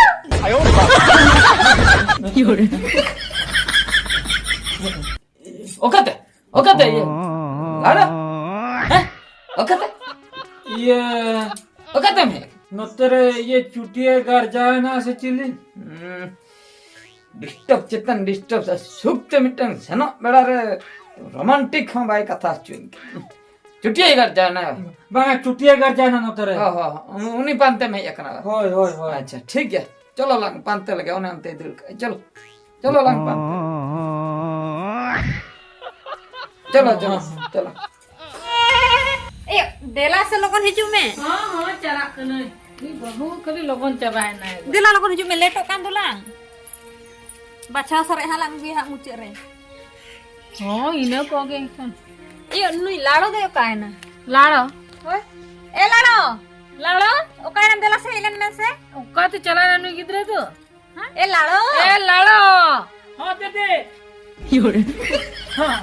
ᱚᱠᱟᱛᱮ? ᱚᱠᱟᱛᱮ? ᱤᱭᱟᱹ, ᱞᱟᱲᱟ? ᱦᱮᱸ? ᱚᱠᱟᱛᱮ? ᱤᱭᱟᱹ, ᱚᱠᱟᱛᱮᱢ ᱦᱮᱡ? ᱱᱚᱛᱮ ᱨᱮ ᱤᱭᱟᱹ ᱪᱩᱴᱤᱭᱟᱹ ᱜᱟᱨᱡᱟᱣᱮᱱᱟ ᱥᱮ ᱪᱤᱞᱤ? ᱦᱩᱸ, disturb ᱪᱮᱛᱟᱱ disturb, ᱥᱩᱠ ᱛᱮ ᱢᱤᱫᱴᱟᱝ ᱥᱮᱱᱚᱜ ᱵᱮᱲᱟ ᱨᱮ romantic ᱦᱚᱸ ᱵᱟᱭ ᱠᱟᱛᱷᱟ ᱦᱚᱪᱚᱧ ᱠᱟᱱᱟ᱾ ᱪᱩᱴᱤᱭᱟᱹ ᱜᱟᱨᱡᱟᱣᱮᱱᱟ᱾ ᱵᱟᱝᱟ, ᱪᱩᱴᱤᱭᱟᱹ ᱜᱟᱨᱡᱟᱣᱮᱱᱟ ᱱᱚᱛᱮ ᱨᱮ᱾ ᱦᱚᱸ, ᱦᱚᱸ, ᱦᱚᱸ, ᱩᱱᱤ ᱯᱟᱱᱛᱮᱢ ᱦᱮᱡ ᱟᱠᱟᱱᱟ? ᱦᱳᱭ, ᱦᱳᱭ, ᱦᱳᱭ᱾ ᱟᱪᱪᱷᱟ, ᱴᱷᱤᱠ ᱜᱮᱭᱟ, ᱪᱚᱞᱚ ᱞᱟᱝ ᱯᱟᱱᱛᱮ ᱞᱮᱜᱮ, ᱚᱱᱮ ᱚᱱᱛᱮᱭ ᱫᱟᱹᱲ ᱠᱟᱜᱼᱟ, ᱪᱚᱞᱚ᱾ ᱪᱚᱞᱚ ᱞᱟᱝ ᱯᱟᱱᱛᱮ᱾ ᱪᱚᱞᱚ, ᱪᱚᱞᱚ, ᱪᱚᱞᱚ᱾ ᱮ, ᱫᱮᱞᱟ ᱥᱮ ᱞᱚᱜᱚᱱ ᱦᱤᱡᱩᱜ ᱢᱮ᱾ ᱦᱚᱸ, ᱦᱚᱸ, ᱪᱟᱞᱟᱜ ᱠᱟᱹᱱᱟᱹᱧ᱾ ᱩᱱᱤ ᱵᱟᱹᱦᱩ ᱠᱷᱟᱹᱞᱤ ᱞᱚᱜᱚᱱ ᱪᱟᱵᱟᱭᱮᱱᱟᱭ᱾ ᱫᱮᱞᱟ ᱞᱚᱜᱚᱱ ᱦᱤᱡᱩᱜ ᱢᱮ, ᱞᱮᱴᱚᱜ ᱠᱟᱱ ᱫᱚᱞᱟᱝ᱾ ᱵᱟᱪᱷᱟᱣ ᱥᱟᱨᱮᱡ ᱦᱟᱸᱜ ᱞᱟᱝ ᱟᱹᱜᱩᱭᱟ ᱦᱟᱸᱜ ᱢᱩᱪᱟᱹᱫ ᱨᱮ᱾ ᱦᱚᱸ, ᱤᱱᱟᱹ ᱠᱚᱜᱮ ᱮᱱᱠᱷᱟᱱ᱾ ᱤᱭᱟᱹ, ᱱᱩᱭ ᱞᱟᱲᱚ ᱫᱚᱭ ᱚᱠᱟᱭᱮᱱᱟ? ᱞᱟᱲᱚ? ᱦᱳᱭ᱾ ᱮ ᱞᱟᱲᱚ! ᱞᱟᱲᱚ, ᱚᱠᱟᱭᱮᱱᱟᱢ? ᱫᱮᱞᱟ ᱥᱮ ᱦᱮᱡ ᱞᱮᱱ ᱢᱮ ᱥᱮ᱾ ᱚᱠᱟᱛᱮ ᱪᱟᱞᱟᱣᱮᱱᱟ ᱱᱩᱭ ᱜᱤᱫᱽᱨᱟᱹ ᱫᱚ? ᱦᱮᱸ? ᱮ ᱞᱟᱲᱚ! ᱮ ᱞᱟᱲᱚ! ᱦᱚᱸ, ᱫᱤᱫᱤ᱾ ᱦᱮᱸ,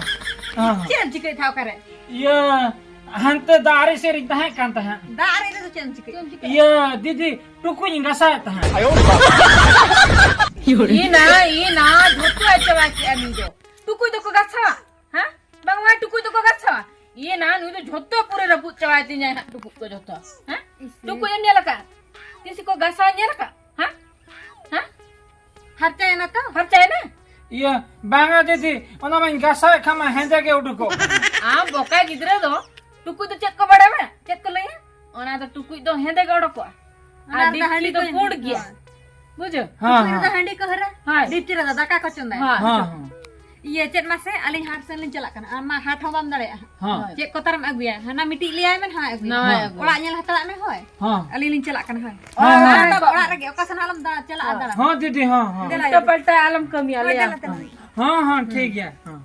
ᱦᱮᱸ᱾ ᱪᱮᱫ ᱮᱢ ᱪᱤᱠᱟᱹᱭᱮᱫ ᱛᱟᱦᱮᱸ ᱚᱠᱟᱨᱮ? ᱤᱭᱟᱹ, ᱦᱟᱱᱛᱮ ᱫᱟᱜ ᱟᱨᱮᱡ ᱥᱮᱫ ᱨᱤᱧ ᱛᱟᱦᱮᱸ ᱠᱟᱱ ᱛᱟᱦᱮᱸᱫ᱾ ᱫᱟᱜ ᱟᱨᱮᱡ ᱨᱮᱫᱚ ᱪᱮᱫ ᱮᱢ ᱪᱤᱠᱟᱹᱭᱮᱫ? ᱤᱭᱟᱹ, ᱫᱤᱫᱤ, ᱴᱩᱠᱩᱡ ᱤᱧ ᱜᱷᱟᱥᱟᱣᱮᱫ ᱛᱟᱦᱮᱸᱫ᱾ ᱤᱭᱟᱹ ᱱᱟ, ᱤᱭᱟᱹ ᱱᱟ, ᱡᱷᱚᱛᱚᱭ ᱪᱟᱵᱟ ᱠᱮᱜᱼᱟ ᱱᱩᱭ ᱫᱚ᱾ ᱴᱩᱠᱩᱡ ᱫᱚᱠᱚ ᱜᱟᱥᱟᱣᱟ? ᱦᱮᱸ? ᱵᱟᱝ, ᱵᱟᱝ, ᱴᱩᱠᱩᱡ ᱫᱚᱠᱚ ᱜᱟᱥᱟᱣᱟ? ᱤᱭᱟᱹ ᱱᱟ, ᱱᱩᱭ ᱫᱚ ᱡᱷᱚᱛᱚ ᱯᱩᱨᱟᱹ ᱨᱟᱹᱯᱩᱫ ᱪᱟᱵᱟᱭ ᱛᱤᱧᱟᱭ ᱦᱟᱸᱜ ᱴᱩᱠᱩᱡ ᱠᱚ ᱡᱷᱚᱛᱚ᱾ ᱦᱮᱸ? ᱤᱥ᱾ ᱴᱩᱠᱩᱡ ᱮᱢ ᱧᱮᱞ ᱟᱠᱟᱫ? ᱛᱤᱥ ᱠᱚ ᱜᱟᱥᱟᱣ ᱧᱮᱞ ᱟᱠᱟᱫ? ᱦᱮᱸ? ᱦᱮᱸ? ᱯᱷᱟᱨᱪᱟᱭᱮᱱᱟ ᱛᱚ? ᱯᱷᱟᱨᱪᱟᱭᱮᱱᱟ? ᱤᱭᱟᱹ, ᱵᱟᱝᱟ ᱫᱤᱫᱤ, ᱚᱱᱟ ᱢᱟᱧ ᱜᱟᱥᱟᱣᱮᱫ ᱠᱷᱟᱱ ᱢᱟ ᱦᱮᱸᱫᱮ ᱜᱮ ᱩᱰᱩᱠᱚᱜ ᱠᱟᱱᱟ᱾ ᱟᱢ ᱵᱚᱠᱟ ᱜᱤᱫᱽᱨᱟᱹ ᱫᱚ, ᱴᱩᱠᱩᱡ ᱫᱚ ᱪᱮᱫ ᱠᱚ ᱵᱟᱲᱟᱭᱟ? ᱪᱮᱫ ᱠᱚ ᱞᱟᱹᱭᱟ? ᱚᱱᱟ ᱫᱚ ᱴᱩᱠᱩᱡ ᱫᱚ ᱦᱮᱸᱫᱮ ᱜᱮ ᱚᱰᱚᱠᱚᱜᱼᱟ᱾ ᱚᱱᱟ ᱟᱨ ᱨᱮᱫᱚ ᱰᱮᱠᱪᱤ ᱦᱟᱺᱰᱤ ᱫᱚ ᱠᱚ ᱯᱩᱸᱰ ᱜᱮᱭᱟ᱾ ᱦᱳᱭ᱾ ᱵᱩᱡᱷᱟᱹᱣ? ᱦᱮᱸ, ᱴᱩᱠᱩᱡ ᱨᱮᱫᱚ ᱦᱮᱸ᱾ ᱦᱟᱺᱰᱤ ᱠᱚ ᱦᱟᱹᱨᱟ, ᱦᱳᱭ᱾ ᱰᱮᱠᱪᱤ ᱨᱮᱫᱚ ᱫᱟᱠᱟ ᱠᱚ ᱪᱚᱸᱫᱟᱭᱟ᱾ ᱦᱳᱭ᱾ ᱦᱮᱸ, ᱦᱮᱸ᱾ ᱤᱭᱟᱹ, ᱪᱮᱫ ᱢᱟᱥᱮ, ᱟᱹᱞᱤᱧ ᱦᱟᱴ ᱥᱮᱱ ᱞᱤᱧ ᱪᱟᱞᱟᱜ ᱠᱟᱱᱟ᱾ ᱟᱢ ᱢᱟ ᱦᱟᱴ ᱦᱚᱸ ᱵᱟᱢ ᱫᱟᱲᱮᱭᱟᱜᱼᱟ᱾ ᱦᱮᱸ᱾ ᱪᱮᱫ ᱠᱚ ᱛᱟᱨᱮᱢ ᱟᱹᱜᱩᱭᱟ? ᱦᱟᱱᱟ ᱢᱤᱫᱴᱤᱡ ᱞᱟᱹᱭᱟᱭ ᱢᱮ, ᱱᱟᱣᱟᱭ ᱟᱹᱜᱩᱭᱟ᱾ ᱱᱟᱣᱟᱭ ᱟᱹᱜᱩᱭᱟ᱾ ᱚᱲᱟᱜ ᱧᱮᱞ ᱦᱟᱛᱟᱲᱟᱜ ᱢᱮ, ᱦᱳᱭ᱾ ᱦᱮᱸ᱾ ᱟᱹᱞᱤᱧ ᱞᱤᱧ ᱪᱟᱞᱟᱜ ᱠᱟᱱᱟ, ᱦᱳᱭ᱾ ᱦᱮᱸ, ᱦᱮᱸ᱾ ᱟᱨ ᱚᱲᱟᱜ ᱨᱮᱜᱮ, ᱚᱠᱟ ᱥᱮᱱ ᱦᱚᱸ ᱟᱞᱚᱢ ᱫᱟ-, ᱪᱟᱞᱟᱜᱼᱟ ᱫᱟᱬᱟᱱ᱾ ᱦᱮᱸ, ᱫᱤᱫᱤ, ᱦᱮᱸ, ᱦᱮᱸ᱾ ᱫᱮᱞᱟ ᱩᱞᱴᱟᱹ ᱭᱟ᱾ ᱯᱟᱞᱴᱟ ᱟᱞᱚᱢ ᱠᱟᱹᱢᱤᱭᱟ, ᱦᱳᱭ, ᱞᱟᱹᱭᱟᱢ ᱫᱮᱞᱟ, ᱠᱟᱱᱟ᱾ ᱫᱮᱞᱟ᱾ ᱦᱮᱸ, ᱦᱮᱸ, ᱴᱷᱤᱠ ᱜᱮᱭᱟ, ᱦᱮᱸ᱾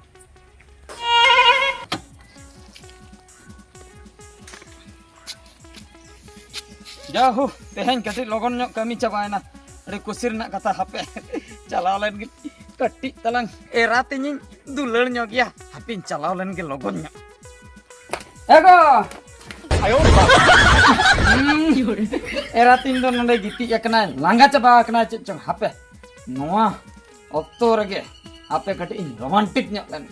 ᱡᱟᱦᱳ, ᱛᱮᱦᱮᱧ ᱠᱟᱹᱴᱤᱡ ᱞᱚᱜᱚᱱ ᱧᱚᱜ ᱠᱟᱹᱢᱤ ᱪᱟᱵᱟᱭᱮᱱᱟ᱾ ᱟᱹᱰᱤ ᱠᱩᱥᱤ ᱨᱮᱱᱟᱜ ᱠᱟᱛᱷᱟ, ᱦᱟᱯᱮ ᱪᱟᱞᱟᱣ ᱞᱮᱱ ᱜᱮ ᱠᱟᱹᱴᱤᱡ ᱛᱟᱞᱟᱝ ᱮᱨᱟ ᱛᱤᱧᱤᱧ ᱫᱩᱞᱟᱹᱲ ᱧᱚᱜ ᱜᱮᱭᱟ᱾ ᱦᱟᱯᱮᱧ ᱪᱟᱞᱟᱣ ᱞᱮᱱ ᱜᱮ ᱞᱚᱜᱚᱱ ᱧᱚᱜ᱾ ᱮ ᱜᱚ! ᱦᱩᱸ, ᱮᱨᱟ ᱛᱤᱧ ᱫᱚ ᱱᱚᱰᱮ ᱜᱤᱛᱤᱡ ᱟᱠᱟᱱᱟᱭ, ᱞᱟᱸᱜᱟ ᱪᱟᱵᱟ ᱟᱠᱟᱱᱟᱭ ᱪᱮᱫ ᱪᱚᱝ᱾ ᱦᱟᱯᱮ, ᱱᱚᱣᱟ ᱚᱠᱛᱚ ᱨᱮᱜᱮ ᱦᱟᱯᱮ ᱠᱟᱹᱴᱤᱡ ᱤᱧ ᱨᱳᱢᱟᱱᱴᱤᱠ ᱧᱚᱜ ᱞᱮᱱ᱾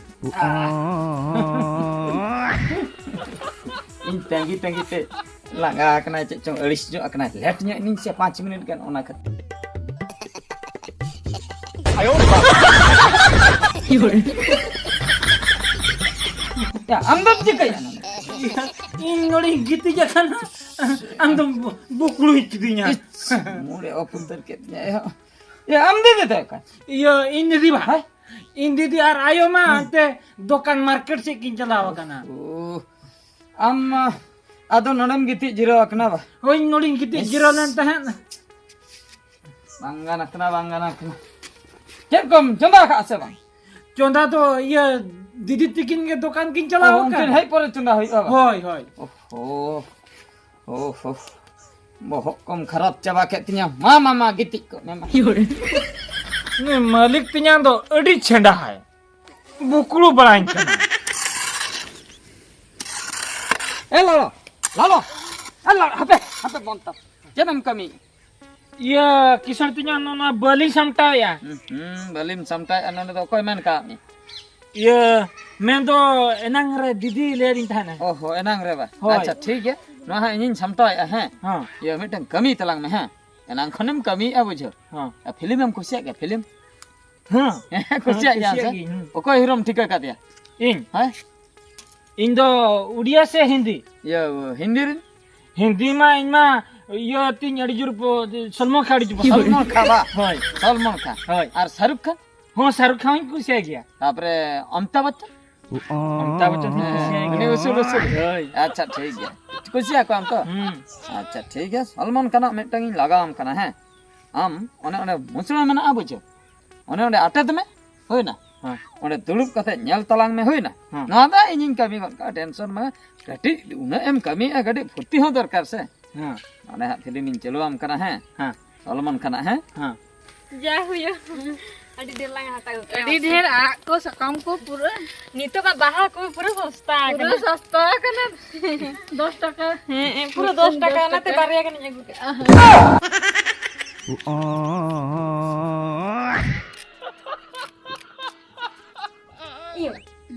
ᱤᱧ ᱛᱟᱺᱜᱤ ᱛᱟᱺᱜᱤ ᱛᱮ ᱞᱟᱸᱜᱟ ᱟᱠᱟᱱᱟᱭ, ᱪᱮᱫ ᱪᱚᱝ ᱟᱹᱲᱤᱥ ᱧᱚᱜ ᱟᱠᱟᱱᱟᱭ᱾ ᱞᱮᱴ ᱧᱚᱜ ᱮᱱᱟᱹᱧ ᱥᱮ ᱯᱟᱸᱪ ᱢᱤᱱᱤᱴ ᱜᱟᱱ, ᱚᱱᱟ ᱠᱷᱟᱹᱛᱤᱨ᱾ ᱭᱟ, ᱟᱢ ᱫᱚᱢ ᱪᱤᱠᱟᱹᱭᱟ ᱱᱚᱰᱮ? ᱤᱧ ᱱᱚᱰᱮᱧ ᱜᱤᱛᱤᱡ ᱟᱠᱟᱱᱟ, ᱟᱢ ᱫᱚᱢ ᱵᱩᱠᱲᱩᱭ ᱠᱤᱫᱤᱧᱟ᱾ ᱤᱥ, ᱢᱩᱲᱮ ᱚᱯ ᱩᱛᱟᱹᱨ ᱠᱮᱫ ᱛᱤᱧᱟ᱾ ᱭᱟ, ᱟᱢ ᱫᱤᱫᱤ ᱫᱚ ᱚᱠᱟ? ᱤᱭᱟᱹ, ᱤᱧ ᱫᱤᱫᱤ ᱵᱟ-, ᱦᱮᱸ? ᱤᱧ ᱫᱤᱫᱤ ᱟᱨ ᱟᱭᱳ ᱢᱟ ᱦᱮᱸ᱾ ᱦᱟᱱᱛᱮ ᱫᱚᱠᱟᱱ ᱢᱟᱨᱠᱮᱴ ᱥᱮᱫ ᱠᱤᱱ ᱪᱟᱞᱟᱣ ᱟᱠᱟᱱᱟ᱾ ᱳ, ᱟᱢ, ᱟ, ᱟᱫᱚ ᱱᱚᱰᱮᱢ ᱜᱤᱛᱤᱡ ᱡᱤᱨᱟᱹᱣ ᱟᱠᱟᱱᱟ ᱵᱟ? ᱦᱳᱭ, ᱱᱚᱰᱮᱧ ᱜᱤᱛᱤᱡ ᱤᱥ᱾ ᱡᱤᱨᱟᱹᱣ ᱞᱮᱱ ᱛᱟᱦᱮᱸᱫ᱾ ᱵᱟᱝ ᱜᱟᱱ ᱟᱠᱟᱱᱟ, ᱵᱟᱝ ᱜᱟᱱ ᱟᱠᱟᱱᱟ᱾ ᱪᱮᱫ ᱠᱚᱢ ᱪᱚᱸᱫᱟ ᱟᱠᱟᱫᱼᱟ ᱥᱮ ᱵᱟᱝ? ᱪᱚᱸᱫᱟ ᱫᱚ ᱤᱭᱟᱹ ᱫᱤᱫᱤ ᱛᱤᱠᱤᱱ ᱜᱮ ᱫᱚᱠᱟᱱ ᱠᱤᱱ ᱪᱟᱞᱟᱣ ᱚ, ᱩᱱᱠᱤᱱ ᱟᱠᱟᱱ᱾ ᱦᱮᱡ ᱯᱚᱨᱮ ᱪᱚᱸᱫᱟ ᱦᱩᱭᱩᱜᱼᱟ ᱵᱟᱝ? ᱦᱳᱭ, ᱦᱳᱭ᱾ ᱳᱦᱳ, ᱳᱦᱳ, ᱵᱚᱦᱚᱜ ᱠᱚᱢ ᱠᱷᱟᱨᱟᱯ ᱪᱟᱵᱟ ᱠᱮᱫ ᱛᱤᱧᱟ᱾ ᱢᱟ, ᱢᱟ, ᱢᱟ, ᱜᱤᱛᱤᱡ ᱠᱚᱜ ᱢᱮ, ᱢᱟ᱾ ᱩᱱᱤ ᱢᱟᱹᱞᱤᱠ ᱛᱤᱧᱟᱝ ᱫᱚ ᱟᱹᱰᱤ ᱪᱷᱮᱸᱰᱟᱦᱟᱭ, ᱵᱩᱠᱲᱩ ᱵᱟᱲᱟᱧ ᱠᱟᱱᱟ᱾ ᱮ ᱞᱟᱞᱚ, ᱞᱟᱞᱚ, ᱮ ᱞᱟᱞᱚ, ᱦᱟᱯᱮ, ᱦᱟᱯᱮ, ᱵᱚᱱ ᱛᱟᱯ᱾ ᱪᱮᱫ ᱮᱢ ᱠᱟᱹᱢᱤ? ᱤᱭᱟᱹ, ᱠᱤᱥᱟᱹᱬ ᱛᱤᱧᱟᱹ, ᱱᱚᱣᱟ ᱵᱟᱹᱞᱤᱧ ᱥᱟᱢᱴᱟᱣᱮᱜᱼᱟ᱾ ᱦᱩᱸ, ᱦᱩᱸ, ᱵᱟᱹᱞᱤᱢ ᱥᱟᱢᱴᱟᱣᱮᱜᱼᱟ, ᱱᱚᱰᱮ ᱫᱚ ᱚᱠᱚᱭ ᱢᱮᱱ ᱠᱟᱜ ᱢᱮ? ᱤᱭᱟᱹ, ᱢᱮᱱᱫᱚ ᱮᱱᱟᱝ ᱨᱮ ᱫᱤᱫᱤ ᱞᱟᱹᱭᱟᱫᱤᱧ ᱛᱟᱦᱮᱱᱟ᱾ ᱚ ᱦᱚ, ᱮᱱᱟᱝ ᱨᱮ ᱵᱟ? ᱦᱳᱭ᱾ ᱟᱪᱪᱷᱟ, ᱴᱷᱤᱠ ᱜᱮᱭᱟ, ᱱᱚᱣᱟ ᱦᱟᱸᱜ ᱤᱧᱤᱧ ᱥᱟᱢᱴᱟᱣᱮᱜᱼᱟ, ᱦᱮᱸ? ᱦᱚᱸ᱾ ᱤᱭᱟᱹ, ᱢᱤᱫᱴᱟᱝ ᱠᱟᱹᱢᱤ ᱛᱟᱞᱟᱝ ᱢᱮ, ᱦᱮᱸ? ᱮᱱᱟᱝ ᱠᱷᱚᱱᱮᱢ ᱠᱟᱹᱢᱤᱭᱮᱜᱼᱟ, ᱵᱩᱡᱷᱟᱹᱣ᱾ ᱦᱚᱸ᱾ ᱟᱨ ᱯᱷᱤᱞᱤᱢ ᱮᱢ ᱠᱩᱥᱤᱭᱟᱜ ᱜᱮᱭᱟ, ᱯᱷᱤᱞᱤᱢ? ᱦᱮᱸ᱾ ᱦᱮᱸ, ᱠᱩᱥᱤᱭᱟᱜ ᱦᱮᱸ, ᱜᱮᱭᱟᱢ ᱥᱮ? ᱠᱩᱥᱤᱭᱟᱜ ᱜᱤᱭᱟᱹᱧ, ᱦᱩᱸ᱾ ᱚᱠᱚᱭ ᱦᱤᱨᱳᱢ ᱴᱷᱤᱠᱟᱹ ᱠᱟᱫᱮᱭᱟ? ᱤᱧ? ᱦᱮᱸ? ᱤᱧ ᱫᱚ ᱩᱲᱤᱭᱟ ᱥᱮ ᱦᱤᱱᱫᱤ? ᱤᱭᱟᱹ, ᱦᱤᱱᱫᱤ ᱨᱮᱱ? ᱦᱤᱱᱫᱤ ᱢᱟ ᱤᱧ ᱢᱟ ᱤᱭᱟᱹ ᱛᱤᱧ ᱟᱹᱰᱤ ᱡᱳᱨ ᱯᱚ-, ᱥᱚᱞᱢᱚᱱ ᱠᱷᱟᱱ ᱟᱹᱰᱤ ᱡᱳᱨ ᱯᱚᱥᱚᱱᱫ᱾ ᱥᱚᱞᱢᱚᱱ ᱠᱷᱟᱱ ᱵᱟ? ᱦᱳᱭ᱾ ᱥᱚᱞᱢᱚᱱ ᱠᱷᱟᱱ᱾ ᱦᱳᱭ᱾ ᱟᱨ ᱥᱟᱦᱨᱩᱠ ᱠᱷᱟᱱ? ᱦᱚᱸ, ᱥᱟᱦᱨᱩᱠ ᱠᱷᱟᱱ ᱦᱚᱸᱧ ᱠᱩᱥᱤᱭᱟᱭ ᱜᱮᱭᱟ᱾ ᱛᱟᱯᱚᱨᱮ ᱚᱢᱤᱛᱟᱵᱷ ᱵᱚᱪᱪᱚᱱ? ᱚᱢᱤᱛᱟᱵᱷ ᱵᱚᱪᱪᱚᱱ ᱦᱚᱸᱧ ᱠᱩᱥᱤᱭᱟᱭ ᱜᱮᱭᱟ᱾ ᱩᱱᱤ ᱩᱥᱩᱞ ᱩᱥᱩᱞ᱾ ᱦᱳᱭ᱾ ᱟᱪᱪᱷᱟ, ᱴᱷᱤᱠ ᱜᱮᱭᱟ᱾ ᱠᱩᱥᱤᱭᱟᱠᱚᱣᱟᱢ ᱛᱚ? ᱦᱩᱸ᱾ ᱟᱪᱪᱷᱟ, ᱴᱷᱤᱠ ᱜᱮᱭᱟ᱾ ᱥᱚᱞᱢᱚᱱ ᱠᱷᱟᱱᱟᱜ ᱢᱤᱫᱴᱟᱝ ᱤᱧ ᱞᱟᱜᱟᱣᱟᱢ ᱠᱟᱱᱟ, ᱦᱮᱸ? ᱟᱢ ᱚᱱᱮ ᱚᱸᱰᱮ ᱢᱩᱪᱲᱟ ᱢᱮᱱᱟᱜᱼᱟ, ᱵᱩᱡᱷᱟᱹᱣ? ᱚᱱᱮ ᱚᱸᱰᱮ ᱟᱴᱮᱫ ᱢᱮ, ᱦᱩᱭᱱᱟ? ᱦᱮᱸ᱾ ᱚᱸᱰᱮ ᱫᱩᱲᱩᱵ ᱠᱟᱛᱮ ᱧᱮᱞ ᱛᱟᱞᱟᱝ ᱢᱮ, ᱦᱩᱭᱱᱟ? ᱦᱮᱸ᱾ ᱱᱚᱣᱟ ᱫᱚ ᱤᱧᱤᱧ ᱠᱟᱹᱢᱤ ᱜᱚᱫ ᱠᱟᱜᱼᱟ, ᱴᱮᱱᱥᱚᱱ ᱢᱮ᱾ ᱠᱟᱹᱴᱤᱡ ᱩᱱᱟᱹᱜ ᱮᱢ ᱠᱟᱹᱢᱤᱭᱮᱜᱼᱟ, ᱠᱟᱹᱴᱤᱡ ᱯᱷᱩᱨᱛᱤ ᱦᱚᱸ ᱫᱚᱨᱠᱟᱨ ᱥᱮ᱾ ᱦᱮᱸ᱾ ᱚᱸᱰᱮ ᱦᱟᱸᱜ ᱯᱷᱤᱞᱢᱤᱧ ᱪᱟᱹᱞᱩᱣᱟᱢ ᱠᱟᱱᱟ, ᱦᱮᱸ? ᱦᱮᱸ᱾ ᱥᱚᱞᱢᱚᱱ ᱠᱷᱟᱱᱟᱜ, ᱦᱮᱸ? ᱦᱮᱸ᱾ ᱡᱟ ᱦᱩᱭᱩᱜ, ᱟᱹᱰᱤ ᱰᱷᱮᱨ ᱞᱟᱝ ᱦᱟᱛᱟᱣ ᱠᱮᱫᱟ᱾ ᱟᱹᱰᱤ ᱰᱷᱮᱨ ᱟᱲᱟᱜ ᱠᱚ, ᱥᱟᱠᱟᱢ ᱠᱚ ᱯᱩᱨᱟᱹ᱾ ᱱᱤᱛᱚᱜᱟᱜ ᱵᱟᱦᱟ ᱠᱚ ᱯᱩᱨᱟᱹ ᱥᱚᱥᱛᱟ ᱯᱩᱨᱟᱹ ᱟᱠᱟᱱᱟ᱾ ᱥᱚᱥᱛᱟ ᱟᱠᱟᱱᱟ᱾ ᱫᱚᱥ ᱴᱟᱠᱟ᱾ ᱦᱮᱸ, ᱦᱮᱸ, ᱯᱩᱨᱟᱹ ᱫᱚᱥ ᱴᱟᱠᱟ, ᱫᱚᱥ ᱚᱱᱟᱛᱮ ᱴᱟᱠᱟ᱾ ᱵᱟᱨᱭᱟ ᱜᱟᱱᱤᱧ ᱟᱹᱜᱩ ᱠᱮᱫᱟ᱾ ᱤᱭᱟᱹ,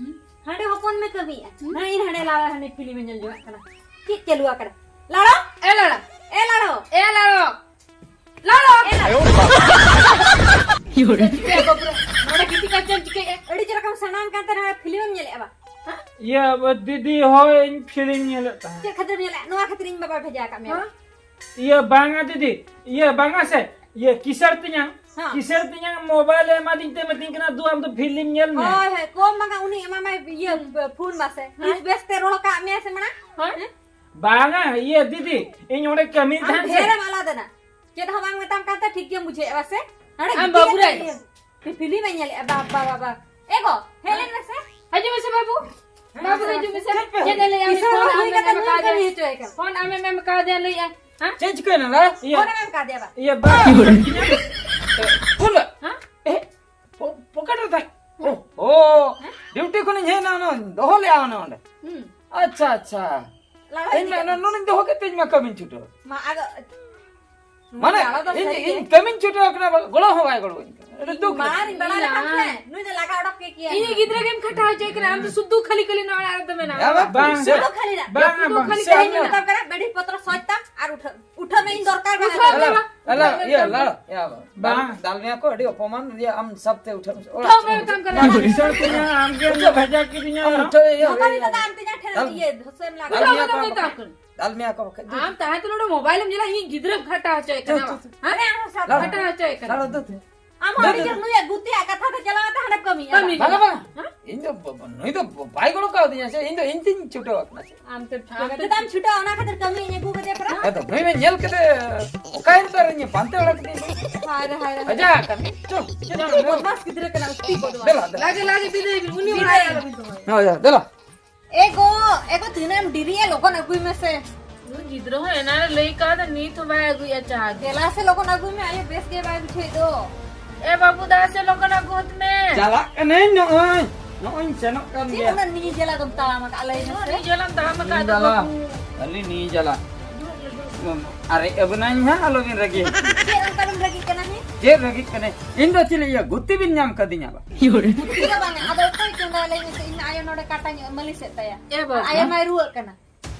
ᱦᱟᱸᱰᱮ ᱦᱚᱯᱚᱱ ᱢᱮ ᱠᱟᱹᱢᱤᱭᱮᱫᱼᱟ᱾ ᱦᱩᱸ᱾ ᱦᱟᱸᱰᱮ ᱦᱟᱸᱰᱮ ᱞᱟᱲᱟ, ᱦᱟᱸᱰᱮ ᱯᱷᱤᱞᱢ ᱮ ᱧᱮᱞ ᱡᱚᱝᱟᱜ ᱠᱟᱱᱟ᱾ ᱪᱮᱫ ᱪᱟᱹᱞᱩ ᱟᱠᱟᱱᱟ? ᱞᱟᱲᱚ! ᱮ ᱞᱟᱲᱚ! ᱮ ᱞᱟᱲᱚ! ᱮ ᱞᱟᱲᱚ! ᱞᱟᱲᱚ! ᱮ ᱞᱟᱲᱚ! ᱪᱮᱫ ᱪᱤᱠᱟᱹᱭᱟ ᱜᱚ ᱯᱩᱨᱟᱹ? ᱱᱚᱰᱮ ᱜᱤᱛᱤᱡ ᱠᱟᱛᱮᱢ ᱪᱤᱠᱟᱹᱭᱮᱫᱼᱟ? ᱟᱹᱰᱤ ᱪᱮᱦᱨᱟ ᱠᱟᱢ ᱥᱮᱬᱟ ᱟᱠᱟᱱ ᱛᱮ ᱱᱚᱰᱮ ᱯᱷᱤᱞᱢ ᱮᱢ ᱧᱮᱞᱮᱫᱼᱟ ᱵᱟ? ᱦᱮᱸ? ᱤᱭᱟᱹ, ᱫᱤᱫᱤ, ᱦᱳᱭ, ᱤᱧ ᱯᱷᱤᱞᱢ ᱧᱮᱞᱮᱫ ᱛᱟᱦᱮᱸᱫ᱾ ᱪᱮᱫ ᱠᱷᱟᱹᱛᱤᱨ ᱧᱮᱞᱮᱫ? ᱱᱚᱣᱟ ᱠᱷᱟᱹᱛᱤᱨ ᱤᱧ ᱵᱟᱵᱟᱭ ᱵᱷᱮᱡᱟ ᱟᱠᱟᱫ ᱢᱮᱭᱟ᱾ ᱦᱮᱸ? ᱤᱭᱟᱹ, ᱵᱟᱝᱟ ᱫᱤᱫᱤ, ᱤᱭᱟᱹ, ᱵᱟᱝᱟ ᱥᱮ, ᱤᱭᱟᱹ, ᱠᱤᱥᱟᱹᱬ ᱛᱮᱧᱟᱝ, ᱦᱮᱸ᱾ ᱠᱤᱥᱟᱹᱬ ᱛᱮᱧᱟᱝ ᱢᱳᱵᱟᱭᱤᱞ ᱮ ᱮᱢᱟᱫᱤᱧ ᱛᱮ ᱢᱤᱛᱟᱹᱧ ᱠᱟᱱᱟ, "ᱫᱩ, ᱟᱢ ᱫᱚ ᱯᱷᱤᱞᱢ ᱧᱮᱞ ᱢᱮ᱾" ᱦᱳᱭ, ᱦᱳᱭ, ᱠᱚᱢ ᱵᱟᱝᱟ, ᱩᱱᱤ ᱮᱢᱟᱢᱟᱭ, ᱤᱭᱟᱹ, ᱦᱩᱸ᱾ ᱯᱷᱳᱱ ᱢᱟᱥᱮ᱾ ᱦᱮᱸ? ᱵᱮᱥ ᱛᱮ ᱨᱚᱲ ᱠᱟᱜ ᱢᱮᱭᱟ ᱥᱮ ᱢᱟᱲᱟᱝ? ᱦᱮᱸ? ᱦᱮᱸ? ᱵᱟᱝᱟ, ᱤᱭᱟᱹ, ᱫᱤᱫᱤ, ᱤᱧ ᱚᱸᱰᱮ ᱠᱟᱹᱢᱤ ᱟᱢ ᱛᱟᱦᱮᱸᱱ ᱥᱮ᱾ ᱰᱷᱮᱨᱮᱢ ᱟᱞᱟᱫᱟ ᱱᱟ᱾ ᱪᱮᱫ ᱦᱚᱸ ᱵᱟᱝ ᱢᱮᱛᱟᱢ ᱠᱟᱱ ᱛᱮ ᱴᱷᱤᱠ ᱜᱮᱢ ᱵᱩᱡᱷᱟᱹᱣᱮᱫᱼᱟ ᱵᱟᱥᱮ? ᱱᱚᱰᱮ ᱟᱢ ᱜᱤᱛᱤᱡ ᱵᱟᱹᱵᱩ ᱨᱮ᱾ ᱠᱟᱛᱮ ᱯᱷᱤᱞᱢ ᱮ ᱧᱮᱞᱮᱫᱼᱟ, ᱵᱟᱵᱟ, ᱵᱟᱵᱟ᱾ ᱮ ᱜᱚ, ᱦᱮᱡ ᱞᱮᱱ ᱢᱮᱥᱮ᱾ ᱦᱤᱡᱩᱜ ᱢᱮᱥᱮ ᱵᱟᱹᱵᱩ᱾ ᱦᱮᱸ, ᱵᱟᱹᱵᱩ ᱦᱮᱸ, ᱦᱤᱡᱩᱜ ᱢᱮᱥᱮ᱾ ᱪᱮᱫ ᱯᱮ ᱪᱮᱫ ᱮ ᱞᱟᱹᱭᱟ? ᱠᱤᱥᱟᱹᱬ ᱯᱷᱳᱱ ᱦᱩᱭ ᱟᱢᱮᱢ ᱠᱟᱛᱮ ᱮᱢ ᱱᱩᱭ ᱠᱟᱣᱫᱮᱭᱟ᱾ ᱠᱟᱹᱢᱤ ᱦᱚᱪᱚᱭᱮ ᱠᱟᱱᱟ᱾ ᱯᱷᱳᱱ ᱟᱢᱮᱢ ᱮᱢ ᱠᱟᱣᱫᱮᱭᱟ, ᱞᱟᱹᱭᱮᱫᱼᱟ᱾ ᱦᱮᱸ? ᱪᱮᱫ ᱪᱤᱠᱟᱹᱭᱮᱱᱟ ᱞᱟ? ᱤᱭᱟᱹ᱾ ᱯᱷᱳᱱ ᱮᱢ ᱮᱢ ᱠᱟᱣᱫᱮᱭᱟ ᱵᱟ? ᱤᱭᱟᱹ, ᱵᱟ᱾ ᱯᱷᱳᱱ ᱫᱚ? ᱦᱮᱸ? ᱮ, ᱯᱚ-, ᱯᱚᱠᱮᱴ ᱨᱮ ᱛᱟᱦᱮᱸ᱾ ᱚ, ᱚ, ᱦᱮᱸ? ᱰᱤᱭᱩᱴᱤ ᱠᱷᱚᱱᱤᱧ ᱦᱮᱡ ᱮᱱᱟ, ᱚᱱᱟ ᱫᱚᱦᱚ ᱞᱮᱜᱼᱟ ᱚᱱᱮ ᱚᱸᱰᱮ᱾ ᱦᱩᱸ᱾ ᱟᱪᱪᱷᱟ, ᱟᱪᱪᱷᱟ᱾ ᱞᱟᱲᱟ ᱤᱧ ᱤᱫᱤ ᱢᱟ ᱠᱟᱜ ᱱᱚ-, ᱢᱮ᱾ ᱱᱚᱰᱮᱧ ᱫᱚᱦᱚ ᱠᱮᱫ ᱛᱮ ᱤᱧ ᱢᱟ ᱠᱟᱹᱢᱤᱧ ᱪᱷᱩᱴᱟᱹᱣ᱾ ᱢᱟ ᱟᱫᱚ ᱢᱟᱱᱮ ᱟᱞᱟᱫᱟ ᱤᱧ ᱥᱟᱹᱨᱤ ᱜᱮ᱾ ᱤᱧ ᱠᱟᱹᱢᱤᱧ ᱪᱷᱩᱴᱟᱹᱣ ᱠᱟᱱᱟ, ᱜᱚᱲᱚ ᱦᱚᱸ ᱵᱟᱭ ᱜᱚᱲᱚ ᱟᱹᱧ ᱠᱟᱱᱟ᱾ ᱟᱹᱰᱤ ᱫᱩᱠ ᱢᱟᱨᱤᱧ ᱵᱟᱲᱟ ᱞᱮᱠᱷᱟᱱ ᱥᱮ, ᱱᱩᱭ ᱫᱚ ᱞᱟᱜᱟ ᱚᱰᱚᱠ ᱠᱮ ᱠᱮᱭᱟ᱾ ᱤᱧ ᱜᱤᱫᱽᱨᱟᱹ ᱜᱮᱢ ᱠᱷᱟᱴᱟᱣ ᱦᱚᱪᱚᱭ ᱠᱟᱱᱟ, ᱟᱢ ᱫᱚ ᱥᱩᱫᱷᱩ ᱠᱷᱟᱹᱞᱤ ᱠᱷᱟᱹᱞᱤ ᱱᱚᱣᱟ ᱚᱲᱟᱜ ᱨᱮᱫᱚ ᱢᱮᱱᱟᱢᱟ᱾ ᱭᱟ ᱵᱟᱝ, ᱵᱟᱝ, ᱥᱩᱫᱷᱩ ᱠᱷᱟᱹᱞᱤ ᱨᱟᱜ᱾ ᱵᱟᱝ, ᱥᱩᱫᱷᱩ ᱵᱟᱝ, ᱠᱷᱟᱹᱞᱤ ᱥᱮ ᱛᱮᱦᱮᱧ ᱟᱞᱮ ᱢᱮᱛᱟᱢ ᱠᱟᱱᱟ, ᱵᱮᱰᱤ ᱯᱚᱛᱨᱚ ᱥᱚᱡᱽ ᱛᱟᱢ ᱟᱨ ᱩᱴᱷᱟᱹᱜ ᱢᱮ᱾ ᱩᱴᱷᱟᱹᱜ ᱢᱮ, ᱤᱧ ᱫᱚᱨᱠᱟᱨ ᱠᱟᱱᱟ᱾ ᱩᱴᱷᱟᱹᱜ ᱢᱮ᱾ ᱟᱞᱟ, ᱟᱞᱟ, ᱭᱟ ᱵᱟᱝ᱾ ᱵᱟᱝ᱾ ᱫᱟᱞ ᱢᱮᱭᱟ ᱠᱚ, ᱟᱹᱰᱤ ᱚᱯᱚᱢᱟᱱ, ᱭᱟ ᱟᱢ ᱥᱟᱵᱛᱮ ᱩᱴᱷᱟᱹᱜ ᱢᱮ᱾ ᱚᱲᱟᱜ ᱩᱴᱷᱟᱹᱜ ᱢᱮ ᱢᱮᱛᱟᱢ ᱠᱟᱱᱟ᱾ ᱵᱟᱝ, ᱵᱤᱥᱟᱹᱲ ᱠᱚᱧᱟ, ᱟᱢ ᱜᱮᱢ ᱩᱴᱷᱟᱹᱜ ᱢᱮ᱾ ᱵᱷᱮᱡᱟ ᱠᱤᱫᱤᱧᱟ᱾ ᱟᱢ ᱩᱴᱷᱟᱹᱜ ᱢᱮ, ᱭᱟ, ᱱᱚᱝᱠᱟ ᱭᱟ, ᱢᱮᱛᱟᱫᱟ ᱟᱢ ᱛᱤᱧᱟ ᱴᱷᱮᱱ ᱫᱟᱞ ᱤᱭᱟᱹ ᱫᱷᱩᱥᱟᱹᱢ ᱞᱟᱜᱟ᱾ ᱫᱟᱞ ᱢᱮᱭᱟ ᱠᱚ ᱵᱟᱠᱷᱟᱡ ᱫᱚ᱾ ᱟᱢ ᱛᱟᱦᱮᱸ ᱛᱩᱞᱩᱡ ᱱᱚᱰᱮ ᱢᱳᱵᱟᱭᱤᱞ ᱮᱢ ᱧᱮᱞᱟ, ᱤᱧ ᱜᱤᱫᱽᱨᱟᱹᱢ ᱠᱷᱟᱴᱟᱣ ᱦᱚᱪᱚᱭ ᱠᱟᱱᱟ᱾ ᱪᱚ, ᱪᱚ, ᱪᱚ᱾ ᱦᱮᱸ? ᱟᱢ ᱦᱚᱸ ᱠᱷᱟᱴᱟᱣ ᱦᱚᱪᱚᱭ ᱠᱟᱱᱟ᱾ ᱞᱟᱲᱟ ᱫᱚ ᱛᱮ᱾ ᱟᱢ ᱦᱚᱸ ᱟᱹᱰᱤ ᱡᱳᱨ ᱱᱩᱭᱟᱜ ᱜᱩᱛᱤᱭᱟᱜ ᱠᱟᱛᱷᱟ ᱛᱮ ᱪᱟᱞᱟᱣ ᱠᱟᱛᱮ ᱦᱟᱸᱰᱮ ᱠᱟᱹᱢᱤᱭᱟ᱾ ᱠᱟᱹᱢᱤ᱾ ᱵᱟᱝᱟ, ᱵᱟᱝᱟ᱾ ᱦᱮᱸ? ᱤᱧ ᱫᱚ ᱵ-, ᱵ-, ᱱᱩᱭ ᱫᱚ ᱵ-, ᱵᱟᱭ ᱜᱚᱲᱚ ᱠᱟᱣᱫᱤᱧᱟ ᱥᱮ, ᱤᱧ ᱫᱚ ᱤᱧ ᱛᱤᱧ ᱪᱷᱩᱴᱟᱹᱣ ᱟᱠᱟᱱᱟ ᱥᱮ᱾ ᱟᱢ ᱛᱮ ᱟᱢ ᱛᱮᱫᱚᱢ ᱪᱷᱩᱴᱟᱹᱣ, ᱚᱱᱟ ᱠᱷᱟᱹᱛᱤᱨ ᱠᱟᱹᱢᱤ ᱤᱧ ᱟᱹᱜᱩ ᱠᱟᱫᱮᱭᱟ ᱯᱮᱲᱟ᱾ ᱦᱮᱸ ᱛᱚ, ᱱᱩᱭ ᱢᱮ ᱧᱮᱞ ᱠᱟᱛᱮ ᱚᱠᱟᱭᱮᱱ ᱛᱟᱭ ᱨᱮ ᱤᱧ ᱯᱟᱱᱛᱮ ᱵᱟᱲᱟ ᱠᱮᱫᱮᱭᱟ᱾ ᱦᱟᱭ ᱨᱮ, ᱦᱟᱭ ᱨᱮ, ᱦᱟᱭ ᱨᱮ᱾ ᱟᱡᱟᱜ ᱠᱟᱹᱢᱤ᱾ ᱪᱚ, ᱪᱚ, ᱪᱚ, ᱪᱚ᱾ ᱵᱚᱫᱢᱟᱥ ᱜᱤᱫᱽᱨᱟᱹ ᱠᱟᱱᱟ, ᱩᱥᱛᱤ ᱵᱚᱫᱢᱟᱥ᱾ ᱫᱮᱞᱟ, ᱫᱮᱞᱟ᱾ ᱞᱟᱜᱮ, ᱞᱟᱜᱮ ᱵᱤᱫᱟᱹᱭ ᱵᱤᱱ, ᱩᱱᱤ ᱵᱤᱫᱟᱹᱭ᱾ ᱦᱚᱲ ᱟᱞᱚ ᱵᱤᱱ ᱫᱚᱦᱚᱭᱟ᱾ ᱦᱳᱭ, ᱦᱳᱭ, ᱫᱮᱞᱟ᱾ ᱮ ᱜᱚ, ᱮ ᱜᱚ, ᱛᱤᱱᱟᱹᱜ ᱮᱢ ᱰᱮᱨᱤᱭᱟ? ᱞᱚᱜᱚᱱ ᱟᱹᱜᱩᱭ ᱢᱮᱥᱮ᱾ ᱱᱩᱭ ᱜᱤᱫᱽᱨᱟᱹ ᱦᱚᱸ ᱮᱱᱟᱱ ᱨᱮ ᱞᱟᱹᱭ ᱠᱟᱣᱫᱟ, ᱱᱤᱛ ᱦᱚᱸ ᱵᱟᱭ ᱟᱹᱜᱩᱭᱮᱫᱼᱟ ᱪᱟ ᱜᱮ᱾ ᱫᱮᱞᱟ ᱥᱮ, ᱞᱚᱜᱚᱱ ᱟᱹᱜᱩᱭ ᱢᱮ, ᱟᱭᱳ ᱵᱮᱥ ᱜᱮ ᱵᱟᱭ ᱵᱩᱡᱷᱟᱹᱣᱮᱫ ᱫᱚ᱾ ᱮ ᱵᱟᱹᱵᱩ, ᱫᱟ ᱥᱮ, ᱞᱚᱜᱚᱱ ᱟᱹᱜᱩ ᱦᱚᱫ ᱢᱮ᱾ ᱪᱟᱞᱟᱜ ᱠᱟᱹᱱᱟᱹᱧ, ᱱᱚᱜᱼᱚᱭ, ᱱᱚᱜᱼᱚᱭ ᱤᱧ ᱥᱮᱱᱚᱜ ᱠᱟᱱ ᱪᱮᱫ ᱜᱮᱭᱟ᱾ ᱩᱱᱟᱹᱜ ᱱᱤᱡᱮ ᱡᱟᱞᱟ ᱫᱚᱢ ᱛᱟᱲᱟᱢ ᱟᱠᱟᱫᱼᱟ, ᱞᱟᱹᱭ ᱢᱮᱥᱮ? ᱱᱤᱡᱮ ᱡᱟᱞᱟᱢ ᱛᱟᱲᱟᱢ ᱟᱠᱟᱫ ᱱᱤᱡᱮ ᱫᱚ ᱡᱟᱞᱟ, ᱵᱟᱹᱵᱩ᱾ ᱟᱹᱞᱤᱧ ᱱᱤᱡᱮ ᱡᱟᱞᱟ᱾ ᱫᱩᱲᱩᱵ ᱢᱮ, ᱫᱩᱲᱩᱵ ᱢᱮ᱾ ᱟᱨᱮ ᱟᱹᱵᱤᱱᱟᱹᱧ ᱦᱟᱸᱜ, ᱟᱞᱚᱵᱤᱱ ᱨᱟᱹᱜᱤ᱾ ᱪᱮᱫ ᱚᱱᱠᱟ ᱵᱤᱱ ᱨᱟᱹᱜᱤᱜ ᱠᱟᱱᱟ, ᱦᱮᱸ? ᱪᱮᱫ ᱨᱟᱹᱜᱤᱜ ᱠᱟᱱᱟᱭ? ᱤᱧ ᱫᱚ ᱪᱮᱫ ᱤᱭᱟᱹ ᱜᱩᱛᱤ ᱵᱤᱱ ᱧᱟᱢ ᱠᱟᱫᱤᱧᱟ ᱵᱟ? ᱜᱩᱛᱤ ᱫᱚ ᱵᱟᱝᱟ, ᱟᱫᱚ ᱚᱠᱚᱭ ᱪᱚᱸᱫᱟᱭᱟ ᱞᱟᱹᱭ ᱢᱮᱥᱮ? ᱤᱧ ᱟᱭᱳ ᱱᱚᱰᱮ ᱠᱟᱴᱟᱧ ᱢᱟᱹᱞᱤᱥᱮᱫ ᱛᱟᱭᱟ᱾ ᱮ ᱵᱟᱵᱟ᱾ ᱟᱭᱳ ᱢᱟᱭ ᱨᱩᱣᱟᱹᱜ ᱠᱟᱱᱟ᱾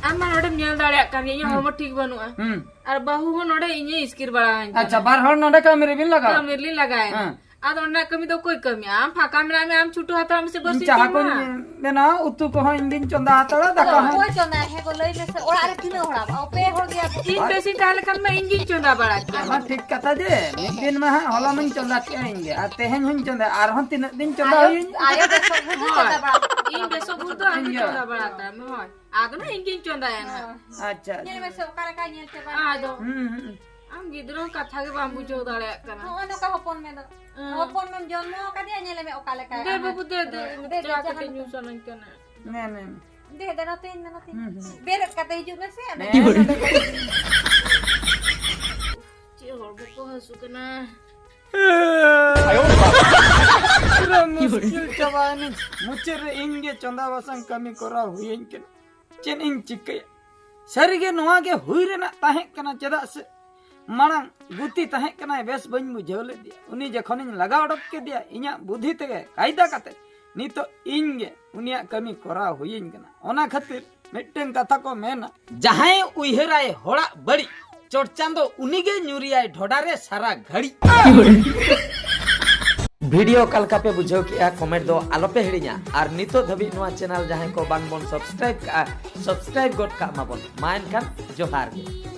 ᱟᱢ ᱢᱟ ᱱᱚᱰᱮᱢ ᱧᱮᱞ ᱫᱟᱲᱮᱭᱟᱜ ᱠᱟᱱ ᱜᱮᱭᱟ, ᱤᱧᱟᱹᱜ ᱦᱩᱸ᱾ ᱦᱚᱲᱢᱚ ᱴᱷᱤᱠ ᱵᱟᱹᱱᱩᱜᱼᱟ᱾ ᱦᱩᱸ᱾ ᱟᱨ ᱵᱟᱹᱦᱩ ᱦᱚᱸ ᱱᱚᱰᱮ ᱤᱧᱮ ᱤᱥᱠᱤᱨ ᱵᱟᱲᱟᱣᱟᱹᱧ ᱠᱟᱱᱟ᱾ ᱟᱪᱪᱷᱟ, ᱵᱟᱨ ᱦᱚᱲ ᱱᱚᱰᱮ ᱠᱟᱹᱢᱤ ᱨᱮᱵᱤᱱ ᱞᱟᱜᱟᱣ? ᱠᱟᱹᱢᱤ ᱨᱮᱞᱤᱧ ᱞᱟᱜᱟᱭᱮᱱᱟ᱾ ᱦᱮᱸ᱾ ᱟᱫᱚ ᱚᱱᱟ ᱠᱟᱹᱢᱤ ᱫᱚ ᱚᱠᱚᱭ ᱠᱟᱹᱢᱤᱭᱟ? ᱟᱢ ᱯᱷᱟᱸᱠᱟ ᱢᱮᱱᱟᱜ ᱢᱮᱭᱟ, ᱟᱢ ᱪᱷᱩᱴᱟᱹ ᱦᱟᱛᱟᱲ ᱢᱮᱥᱮ, ᱤᱧ ᱵᱟᱨᱥᱤᱧ ᱪᱟᱦᱟ ᱠᱟᱹᱢᱤ ᱠᱚᱧ ᱢᱮ᱾ ᱵᱮᱱᱟᱣᱟ, ᱩᱛᱩ ᱠᱚᱦᱚᱸ ᱤᱧ ᱜᱤᱧ ᱪᱚᱸᱫᱟ ᱦᱟᱛᱟᱲᱟ, ᱫᱟᱠᱟ ᱦᱚᱸ᱾ ᱚᱠᱚᱭ ᱪᱚᱸᱫᱟᱭᱟ? ᱦᱮᱸ ᱜᱚ, ᱞᱟᱹᱭ ᱢᱮᱥᱮ, ᱚᱲᱟᱜ ᱨᱮ ᱛᱤᱱᱟᱹᱜ ᱦᱚᱲ ᱟᱵᱚ? ᱯᱮ ᱦᱚᱲ ᱜᱮᱭᱟ ᱵᱚ᱾ ᱤᱧ ᱵᱮᱥᱤᱧ ᱛᱟᱦᱮᱸ ᱞᱮᱠᱷᱟᱱ ᱢᱟ ᱤᱧ ᱜᱤᱧ ᱪᱚᱸᱫᱟ ᱵᱟᱲᱟ ᱠᱮᱭᱟ᱾ ᱟᱢ ᱦᱚᱸ ᱴᱷᱤᱠ ᱠᱟᱛᱷᱟ ᱡᱮ, ᱢᱤᱫ ᱫᱤᱱ ᱢᱟ ᱦᱟᱸᱜ ᱦᱚᱞᱟ ᱢᱟᱧ ᱪᱚᱸᱫᱟ ᱠᱮᱜᱼᱟ ᱤᱧ ᱜᱮ, ᱟᱨ ᱛᱮᱦᱮᱧ ᱦᱚᱸᱧ ᱪᱚᱸᱫᱟᱭᱟ, ᱟᱨᱦᱚᱸ ᱛᱤᱱᱟᱹᱜ ᱫᱤᱱ ᱪᱚᱸᱫᱟ ᱟᱭᱳ, ᱦᱩᱭᱩᱧ? ᱟᱭᱳ ᱵᱮᱥᱚᱜ ᱵᱷᱳᱨ ᱫᱚ ᱦᱳᱭ᱾ ᱪᱚᱸᱫᱟ ᱵᱟᱲᱟ ᱠᱟᱜ ᱤᱧ ᱜᱮᱭᱟ᱾ ᱵᱮᱥᱚᱜ ᱵᱷᱳᱨ ᱫᱚ ᱟᱢ ᱜᱮ ᱤᱧ ᱜᱮ᱾ ᱪᱚᱸᱫᱟ ᱵᱟᱲᱟ ᱠᱟᱜ ᱢᱮ, ᱦᱳᱭ᱾ ᱟᱫᱚ ᱱᱟ ᱤᱧ ᱜᱤᱧ ᱪᱚᱸᱫᱟᱭᱟ ᱱᱟᱦᱟᱜ᱾ ᱟᱪᱪᱷᱟ, ᱟᱪᱪᱷᱟ᱾ ᱧᱮᱞ ᱢᱮᱥᱮ, ᱚᱠᱟ ᱞᱮᱠᱟᱭ ᱧᱮᱞ ᱪᱟᱵᱟ ᱦᱩᱸ, ᱦᱩᱸ, ᱦᱩᱸ᱾ ᱟᱢ ᱜᱤᱫᱽᱨᱟᱹ ᱦᱚᱸ ᱠᱟᱛᱷᱟ ᱜᱮ ᱵᱟᱢ ᱵᱩᱡᱷᱟᱹᱣ ᱫᱟᱲᱮᱭᱟᱜ ᱠᱟᱱᱟ᱾ ᱦᱚᱸᱜᱼᱚᱭ ᱱᱚᱝᱠᱟ ᱦᱚᱯᱚᱱ ᱢᱮ ᱫᱚ᱾ ᱦᱮᱸ᱾ ᱦᱚᱯᱚᱱ ᱢᱮᱢ ᱡᱚᱱᱢᱚ ᱟᱠᱟᱫᱮᱭᱟ, ᱧᱮᱞᱮ ᱢᱮ ᱚᱠᱟ ᱞᱮᱠᱟᱭ ᱫᱮ ᱟᱢᱮ᱾ ᱵᱟᱹᱵᱩ, ᱫᱮ, ᱫᱮ, ᱫᱮ, ᱫᱮ, ᱪᱟ ᱡᱟᱦᱟᱸ ᱠᱟᱹᱴᱤᱡ ᱞᱮᱠᱟ᱾ ᱧᱩ ᱥᱟᱱᱟᱧ ᱠᱟᱱᱟ᱾ ᱱᱮ, ᱱᱮ, ᱱᱮ᱾ ᱫᱮ, ᱫᱮ, ᱱᱚᱛᱮᱧ ᱢᱮ, ᱱᱚᱛᱮᱧ ᱢᱮ᱾ ᱦᱩᱸ, ᱦᱩᱸ᱾ ᱵᱮᱨᱮᱫ ᱠᱟᱛᱮ ᱦᱤᱡᱩᱜ ᱢᱮᱥᱮ᱾ ᱦᱮᱸ᱾ ᱪᱮᱫ ᱦᱚᱲᱢᱚ ᱠᱚ ᱦᱟᱹᱥᱩ ᱠᱟᱱᱟ᱾ ᱯᱩᱨᱟᱹ ᱢᱩᱥᱠᱤᱞ ᱪᱟᱵᱟᱭᱮᱱᱟᱹᱧ᱾ ᱢᱩᱪᱟᱹᱫ ᱨᱮ ᱤᱧ ᱜᱮ ᱪᱚᱸᱫᱟ ᱵᱟᱥᱟᱝ ᱠᱟᱹᱢᱤ ᱠᱚᱨᱟᱣ ᱦᱩᱭᱟᱹᱧ ᱠᱟᱱᱟ᱾ ᱪᱮᱫ ᱤᱧ ᱪᱤᱠᱟᱹᱭᱟ? ᱥᱟᱹᱨᱤᱜᱮ ᱱᱚᱣᱟ ᱜᱮ ᱦᱩᱭ ᱨᱮᱱᱟᱜ ᱛᱟᱦᱮᱸ ᱠᱟᱱᱟ, ᱪᱮᱫᱟᱜ ᱥᱮ ᱢᱟᱲᱟᱝ ᱜᱩᱛᱤ ᱛᱟᱦᱮᱸ ᱠᱟᱱᱟᱭ, ᱵᱮᱥ ᱵᱟᱹᱧ ᱵᱩᱡᱷᱟᱹᱣ ᱞᱮᱫᱮᱭᱟ᱾ ᱩᱱᱤ ᱡᱚᱠᱷᱚᱱᱤᱧ ᱞᱟᱜᱟ ᱚᱰᱚᱠ ᱠᱮᱫᱮᱭᱟ ᱤᱧᱟᱹᱜ ᱵᱩᱫᱷᱤ ᱛᱮᱜᱮ, ᱠᱟᱭᱫᱟ ᱠᱟᱛᱮ, ᱱᱤᱛᱚᱜ ᱤᱧ ᱜᱮ ᱩᱱᱤᱭᱟᱜ ᱠᱟᱹᱢᱤ ᱠᱚᱨᱟᱣ ᱦᱩᱭᱟᱹᱧ ᱠᱟᱱᱟ᱾ ᱚᱱᱟ ᱠᱷᱟᱹᱛᱤᱨ ᱢᱤᱫᱴᱟᱝ ᱠᱟᱛᱷᱟ ᱠᱚ ᱢᱮᱱᱟ, ᱡᱟᱦᱟᱸᱭ ᱩᱭᱦᱟᱹᱨᱟᱭ ᱦᱚᱲᱟᱜ ᱵᱟᱹᱲᱤᱡ, ᱪᱚᱴ ᱪᱟᱸᱫᱚ ᱩᱱᱤᱜᱮ ᱧᱩᱨᱤᱭᱟᱭ ᱰᱷᱚᱰᱟ ᱨᱮ ᱥᱟᱨᱟ ᱜᱷᱟᱹᱲᱤᱡ᱾ ᱵᱷᱤᱰᱤᱭᱳ ᱚᱠᱟ ᱞᱮᱠᱟ ᱯᱮ ᱵᱩᱡᱷᱟᱹᱣ ᱠᱮᱜᱼᱟ, ᱠᱚᱢᱮᱱᱴ ᱫᱚ ᱟᱞᱚᱯᱮ ᱦᱤᱲᱤᱧᱟ᱾ ᱟᱨ ᱱᱤᱛᱚᱜ ᱫᱷᱟᱹᱵᱤᱡ ᱱᱚᱣᱟ ᱪᱮᱱᱮᱞ ᱡᱟᱦᱟᱸᱭ ᱠᱚ ᱵᱟᱝ ᱵᱚᱱ ᱥᱟᱵᱥᱠᱨᱟᱭᱤᱵ ᱠᱟᱜᱼᱟ, ᱥᱟᱵᱥᱠᱨᱟᱭᱤᱵ ᱜᱚᱫ ᱠᱟᱜ ᱢᱟᱵᱚᱱ᱾ ᱢᱟ ᱮᱱᱠᱷᱟᱱ ᱡᱚᱦᱟᱨ ᱜᱮ᱾